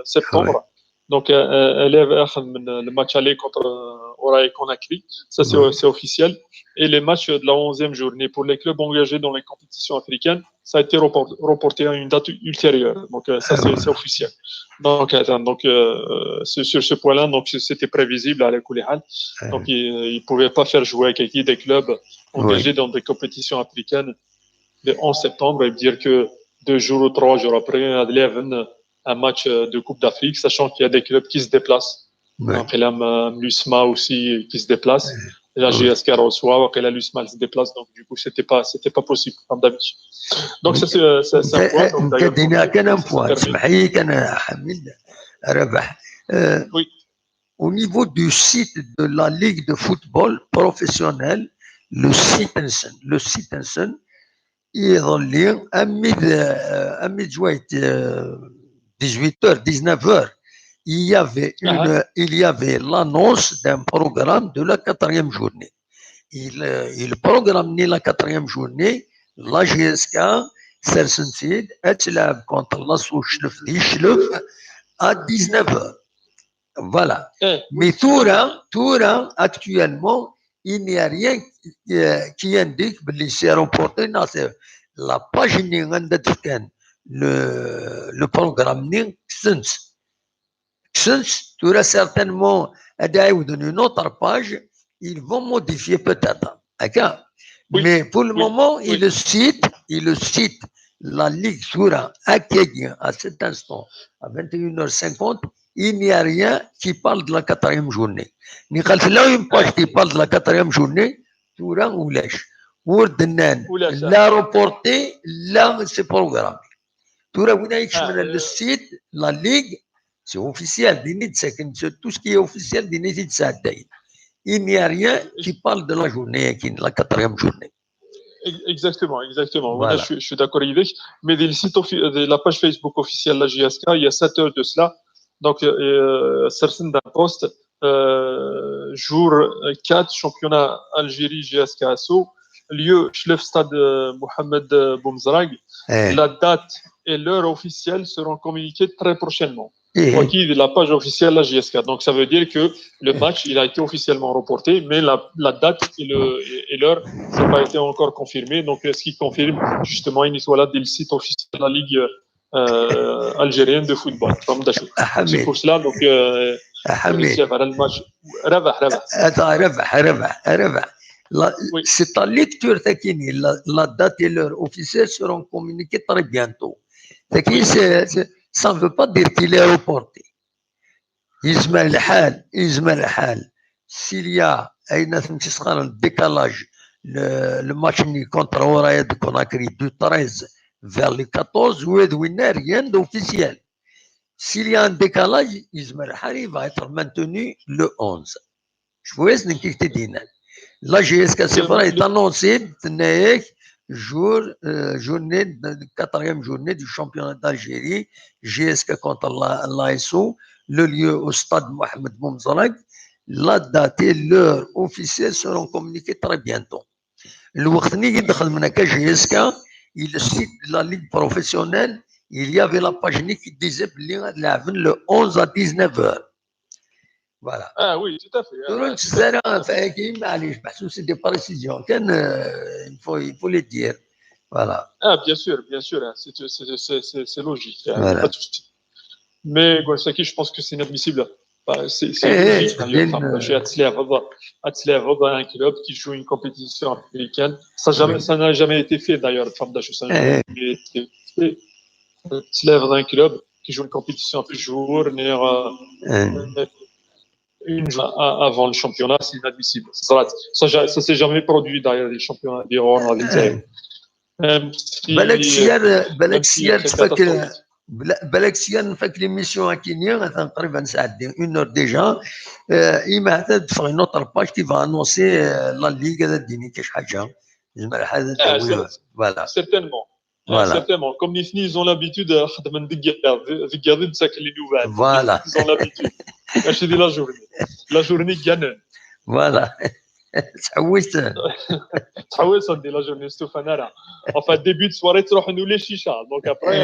septembre. Donc, euh, le match aller contre euh, Oraï Conakry, ça c'est officiel. Et les matchs de la onzième journée pour les clubs engagés dans les compétitions africaines, ça a été reporté à une date ultérieure. Donc, euh, ça, c'est officiel. Donc, euh, donc euh, sur ce point-là, donc c'était prévisible à la Kouléhal. Donc, il ne pouvait pas faire jouer quelqu'un des clubs engagés dans des compétitions africaines le onze septembre et dire que deux jours ou trois jours après, un match de Coupe d'Afrique, sachant qu'il y a des clubs qui se déplacent. Donc, l'USMA aussi qui se déplace. La J S K reçoit, l'USMA se déplace, donc du coup, c'était pas, c'était pas possible, comme d'habitude. Donc, ça, c'est un point. Donc, كان un point. Oui. Au niveau du site de la Ligue de football professionnel, le site-nsen, le site-nsen, iḍelli, armi d, euh, armi d dix-huit heures, dix-neuf heures, il y avait une, il y avait l'annonce d'un programme de la quatrième journée. Il, euh, il programme ni la quatrième journée, la J S K, sersen-tt-id, ad tleɛb contre l'Asso Chlef di Chlef à dix-neuf heures. Voilà. Mais tura, tura, actuellement, il n'y a rien qui, euh, qui indique que c'est reporté. Non, c'est la page ni anda d-fkan le, le programme ni kksen-tt. Kksen-tt, tura certainement, ad ɛiwden une autre page, ils vont modifier peut-être. D'accord. Mais pour le moment, il cite, il cite la Ligue tura, à Kéguin, à cet instant, à vingt et une heures cinquante, il n'y a rien qui parle de la quatrième journée. Ni qal tella une page qui parle de la quatrième journée, tura ulac. Ur d-nnan, la reporté, la c'est programmé. Tura win ay ikecmen le site, la Ligue, c'est officiel, din i d-ssaken, tout ce qui est officiel, din i t-id-sɛeddayen. Il n'y a rien qui parle de la journée, qui, la quatrième journée. Exactement, exactement. Voilà. Je, je suis d'accord avec. Mais dans le site, la page Facebook officielle de la J S K, il y a sept heures de cela. Donc, euh, sersen-d un post, euh, jour quatre, championnat Algérie J S K Asso, lieu, Chlef, stade, euh, Mohamed, euh, Boumezrag. La date et l'heure officielle seront communiquées très prochainement. La page officielle de la J S K. Donc, ça veut dire que le match, il a été officiellement reporté, mais la, la date et le, et, et l'heure, ça n'a pas été encore confirmé. Donc, euh, ce qui confirme, justement, une histoire là, le site officiel de la Ligue, euh, algérienne de football. C'est pour cela, donc, euh, le match. ربح، ربح. Attends, ربح، ربح، ربح. C'est ta lecture, Takini. La, la date et l'heure officielle seront communiquées très bientôt. Takini, c'est, c'est, ça ne veut pas dire qu'il est reporté. Yezmer lḥal, yezmer lḥal. S'il y a, ayen aten-tt-isqaren, décalage, le, le match-nni contre Ouraya de Conakry du treize vers le quatorze, ou de winner, rien d'officiel. S'il y a un décalage, yezmer lḥal, il va être maintenu le onze. Je vous laisse, la J S K, c'est vrai, est annoncé, jour, euh, journée, quatrième journée du championnat d'Algérie, J S K contre l'A S O, le lieu au stade Mohamed Boumezrag. La date et l'heure officielle seront communiquées très bientôt. Le week-end, J S K, il cite la ligue professionnelle, il y avait la page qui disait le onze à dix-neuf heures. Voilà. Ah oui, tout à fait. C'est des précisions. Il faut, il faut les dire. Voilà. Ah, bien sûr, bien sûr. C'est logique. Pas de souci. Mais, je pense que c'est inadmissible. C'est logique. D'ailleurs, un club qui joue une compétition africaine. Ça n'a jamais été fait, d'ailleurs. Un club qui joue une compétition à plusieurs jours, une avant le championnat, c'est inadmissible. Ça, ça, ça s'est jamais produit d'ailleurs, les championnats d'Iran, en Algérie. Même si, même si c'est catastrophique. Balak sya nfak l'émission akini, atan qrib ad nesɛeddi une heure déjà. Ima ad d-teffeɣ une autre page qui va annoncer la ligue, ad d-tini kra n ḥaǧa. Voilà. Certainement. Voilà. Certainement. Comme ils ont l'habitude, ils ont l'habitude. Ils ont l'habitude. C'est la journée. La journée gagne. Voilà. Enfin, dès la journée, stufan ara. Enfin, début de soirée, تروح نولي chicha. Donc après,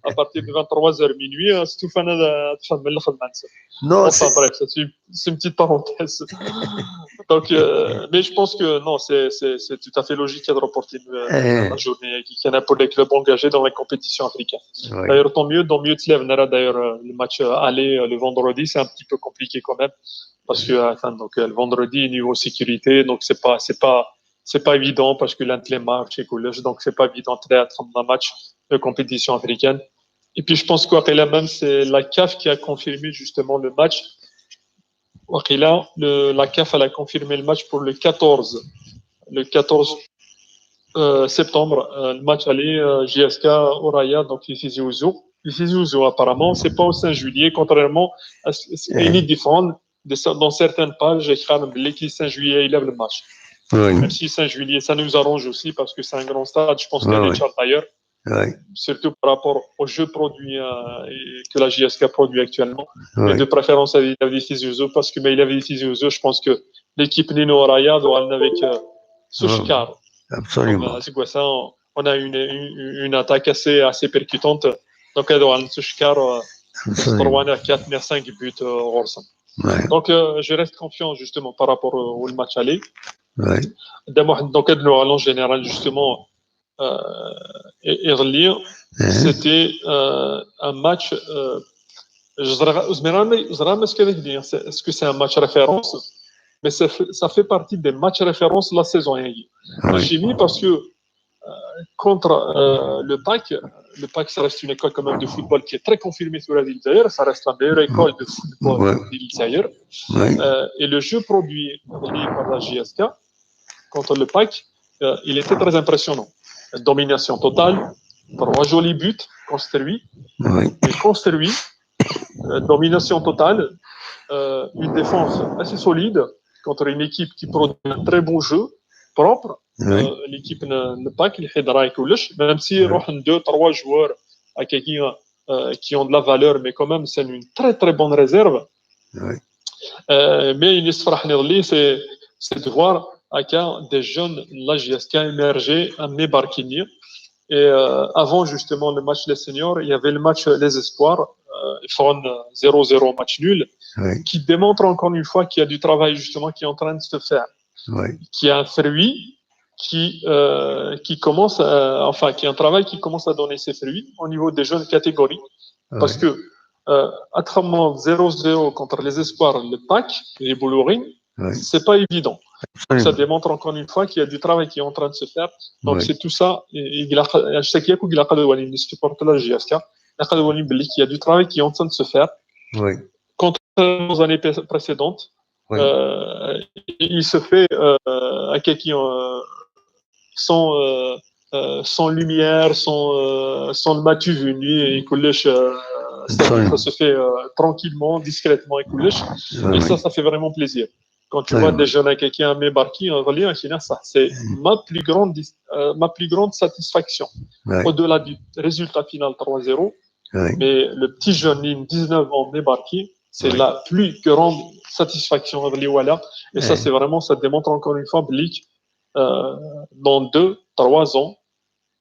à partir de vingt-trois heures, minuit, stufan ara. Non, enfin, bref, c'est une petite parenthèse. Donc, euh, mais je pense que non, c'est tout à fait logique de reporter une, la journée qui est pour les clubs engagés dans la compétition africaine. D'ailleurs, tant mieux, tant mieux. D'ailleurs, le match aller le vendredi, c'est un petit peu compliqué quand même. Parce que, enfin, donc, le vendredi, niveau sécurité, donc c'est pas, c'est pas, c'est pas évident parce que l'un les marches et collèges, donc c'est pas évident d'être dans un match de compétition africaine. Et puis, je pense que même c'est la CAF qui a confirmé justement le match. La CAF, elle a confirmé le match pour le quatorze, le quatorze septembre, le match aller, J S K Ouraya, donc ici Tizi Ouzou. Ici Tizi Ouzou, apparemment, c'est pas au cinq juillet, contrairement à ce qui est dit dans certaines pages, écrit le cinq juillet, il y a le match. Oui. Même si Saint-Julier, ça nous arrange aussi parce que c'est un grand stade, je pense qu'il y a Ouais, des ouais. chartes ailleurs, Oui. surtout par rapport au jeu produit euh, et que la J S K produit actuellement. Et Oui. De préférence avec Tizi Ouzou, parce que mais il avait Tizi Ouzou, je pense que l'équipe Nino Raya doit aller avec euh, Sochkar. Absolument. Comme, euh, c'est quoi ça ? On a une, une, une attaque assez, assez percutante. Donc, elle doit aller Sochkar, euh, Absolument. trois, quatre, cinq buts euh, au Rorsan. Oui. Donc, euh, je reste confiant justement par rapport au, au match aller. Oui. D'abord, donc, nous allons en général justement euh, et, et relire. Hein ? C'était euh, un match. Euh, je dirais, je dirais, je dirais, est-ce que, est-ce que c'est un match référence ? Mais ça fait, ça fait partie des matchs références de la saison. Hein. Oui. J'ai mis parce que euh, contre euh, le PAC, le PAC, ça reste une école quand même de football qui est très confirmée sur la ville d'Ailleurs. Ça reste la meilleure école de football Ouais. de l'île d'Ailleurs. Oui. Euh, et le jeu produit par la J S K contre le PAC, euh, il était très impressionnant. Domination totale, trois jolis buts construits, Oui. et construits, euh, domination totale, euh, une défense assez solide contre une équipe qui produit un très bon jeu, propre. Oui. Euh, l'équipe ne, ne pas qu'il fait de même si Ouais. روح deux, trois joueurs هكاكي, euh, qui ont de la valeur, mais quand même, c'est une très très bonne réserve. Oui. Euh, mais il est c'est c'est de voir هكا des jeunes de la J S K émerger, amener Barkini. Et euh, avant justement le match les seniors, il y avait le match les espoirs, euh, ils font zéro zéro, match nul, Oui. Qui démontre encore une fois qu'il y a du travail justement qui est en train de se faire, Oui. Qui a un fruit, qui, euh, qui commence, à- enfin, qui a un travail qui commence à donner ses fruits au niveau des jeunes catégories. Parce Oui. Que euh, à zéro zéro contre les espoirs, le PAC, les Boulourines, Oui. C'est pas évident. Ça Absolument. Démontre encore une fois qu'il y a du travail qui est en train de se faire. Donc Oui. C'est tout ça. Et, et, je sais qu'il y a beaucoup de gens qui supportent la J S K. Il y a du travail qui est en train de se faire. Oui. Contrairement aux années pré- précédentes, Oui. euh, il se fait euh, à quelqu'un euh, sans, euh, euh, sans lumière, sans, euh, sans le matu venu, et كلش, euh, ça, Absolument. Ça se fait euh, tranquillement, discrètement, et كلش. Oui, Et ça, oui. Ça fait vraiment plaisir. Quand tu Oui, vois oui. Des jeunes avec un mébarqué, un relais, un chien, ça, c'est ma plus grande, dis- euh, ma plus grande satisfaction. Oui. Au-delà du résultat final trois zéro, Oui. Mais le petit jeune, il a dix-neuf ans, mébarqué, c'est Oui. La plus grande satisfaction. Et ça, Oui. C'est vraiment, ça démontre encore une fois, Blick, euh, dans deux, trois ans,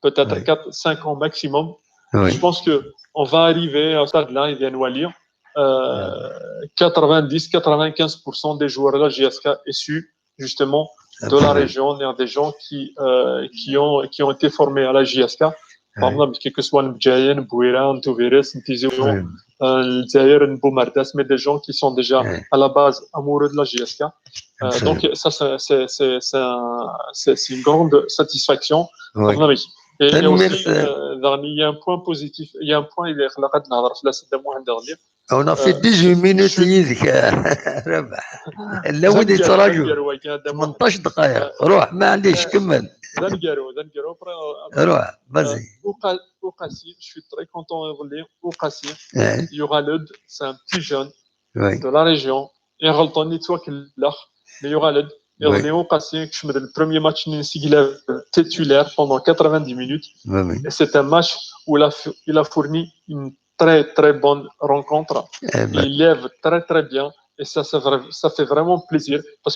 peut-être Oui. quatre, cinq ans maximum, Oui. Je pense que on va arriver à ce stade-là, il vient de lire. Euh, quatre-vingt-dix, quatre-vingt-quinze pour cent des joueurs de la J S K issus justement de la Absolument. Région, il y a des gens qui, euh, qui, ont, qui ont été formés à la J S K. Par Oui. Exemple, quel que soit Ndjayen, Bouira, Ntouvérès, Tizi Ouzou, Oui. euh, Lezzayer, Boumardas, mais des gens qui sont déjà Oui. À la base amoureux de la J S K. Euh, Absolument. Donc, ça, c'est c'est- c'est- c'est un- c'est- c'est une grande satisfaction. Oui. Par exemple, Et, et aussi, Tanemmirt, euh, euh, Dani, il y a un point positif, il y a un point, il est On a fait dix-huit minutes يدك. Rabaḥ. لا ودي تراجو. ثمنطاش دقائق. روح، ما عنديش، كمل. Dani Garo, Dani Garo, après, euh, روح، vas-y. Ouqa- Ouqassi, je suis très content de lire Ouqassi. Eh, Youraled, c'est un petit jeune oui. De la Région. Et Rolton, il soit qu'il l'a. Mais Youraled, Oui. Ouqassi, je me le premier match, il est titulaire pendant quatre-vingt-dix minutes. Oui, oui. Et c'est un match où il a, f- il a fourni une très, très bonne rencontre. Eh ben, Il lève très, très bien. Et ça, ça, fait- ça fait vraiment plaisir. Parce que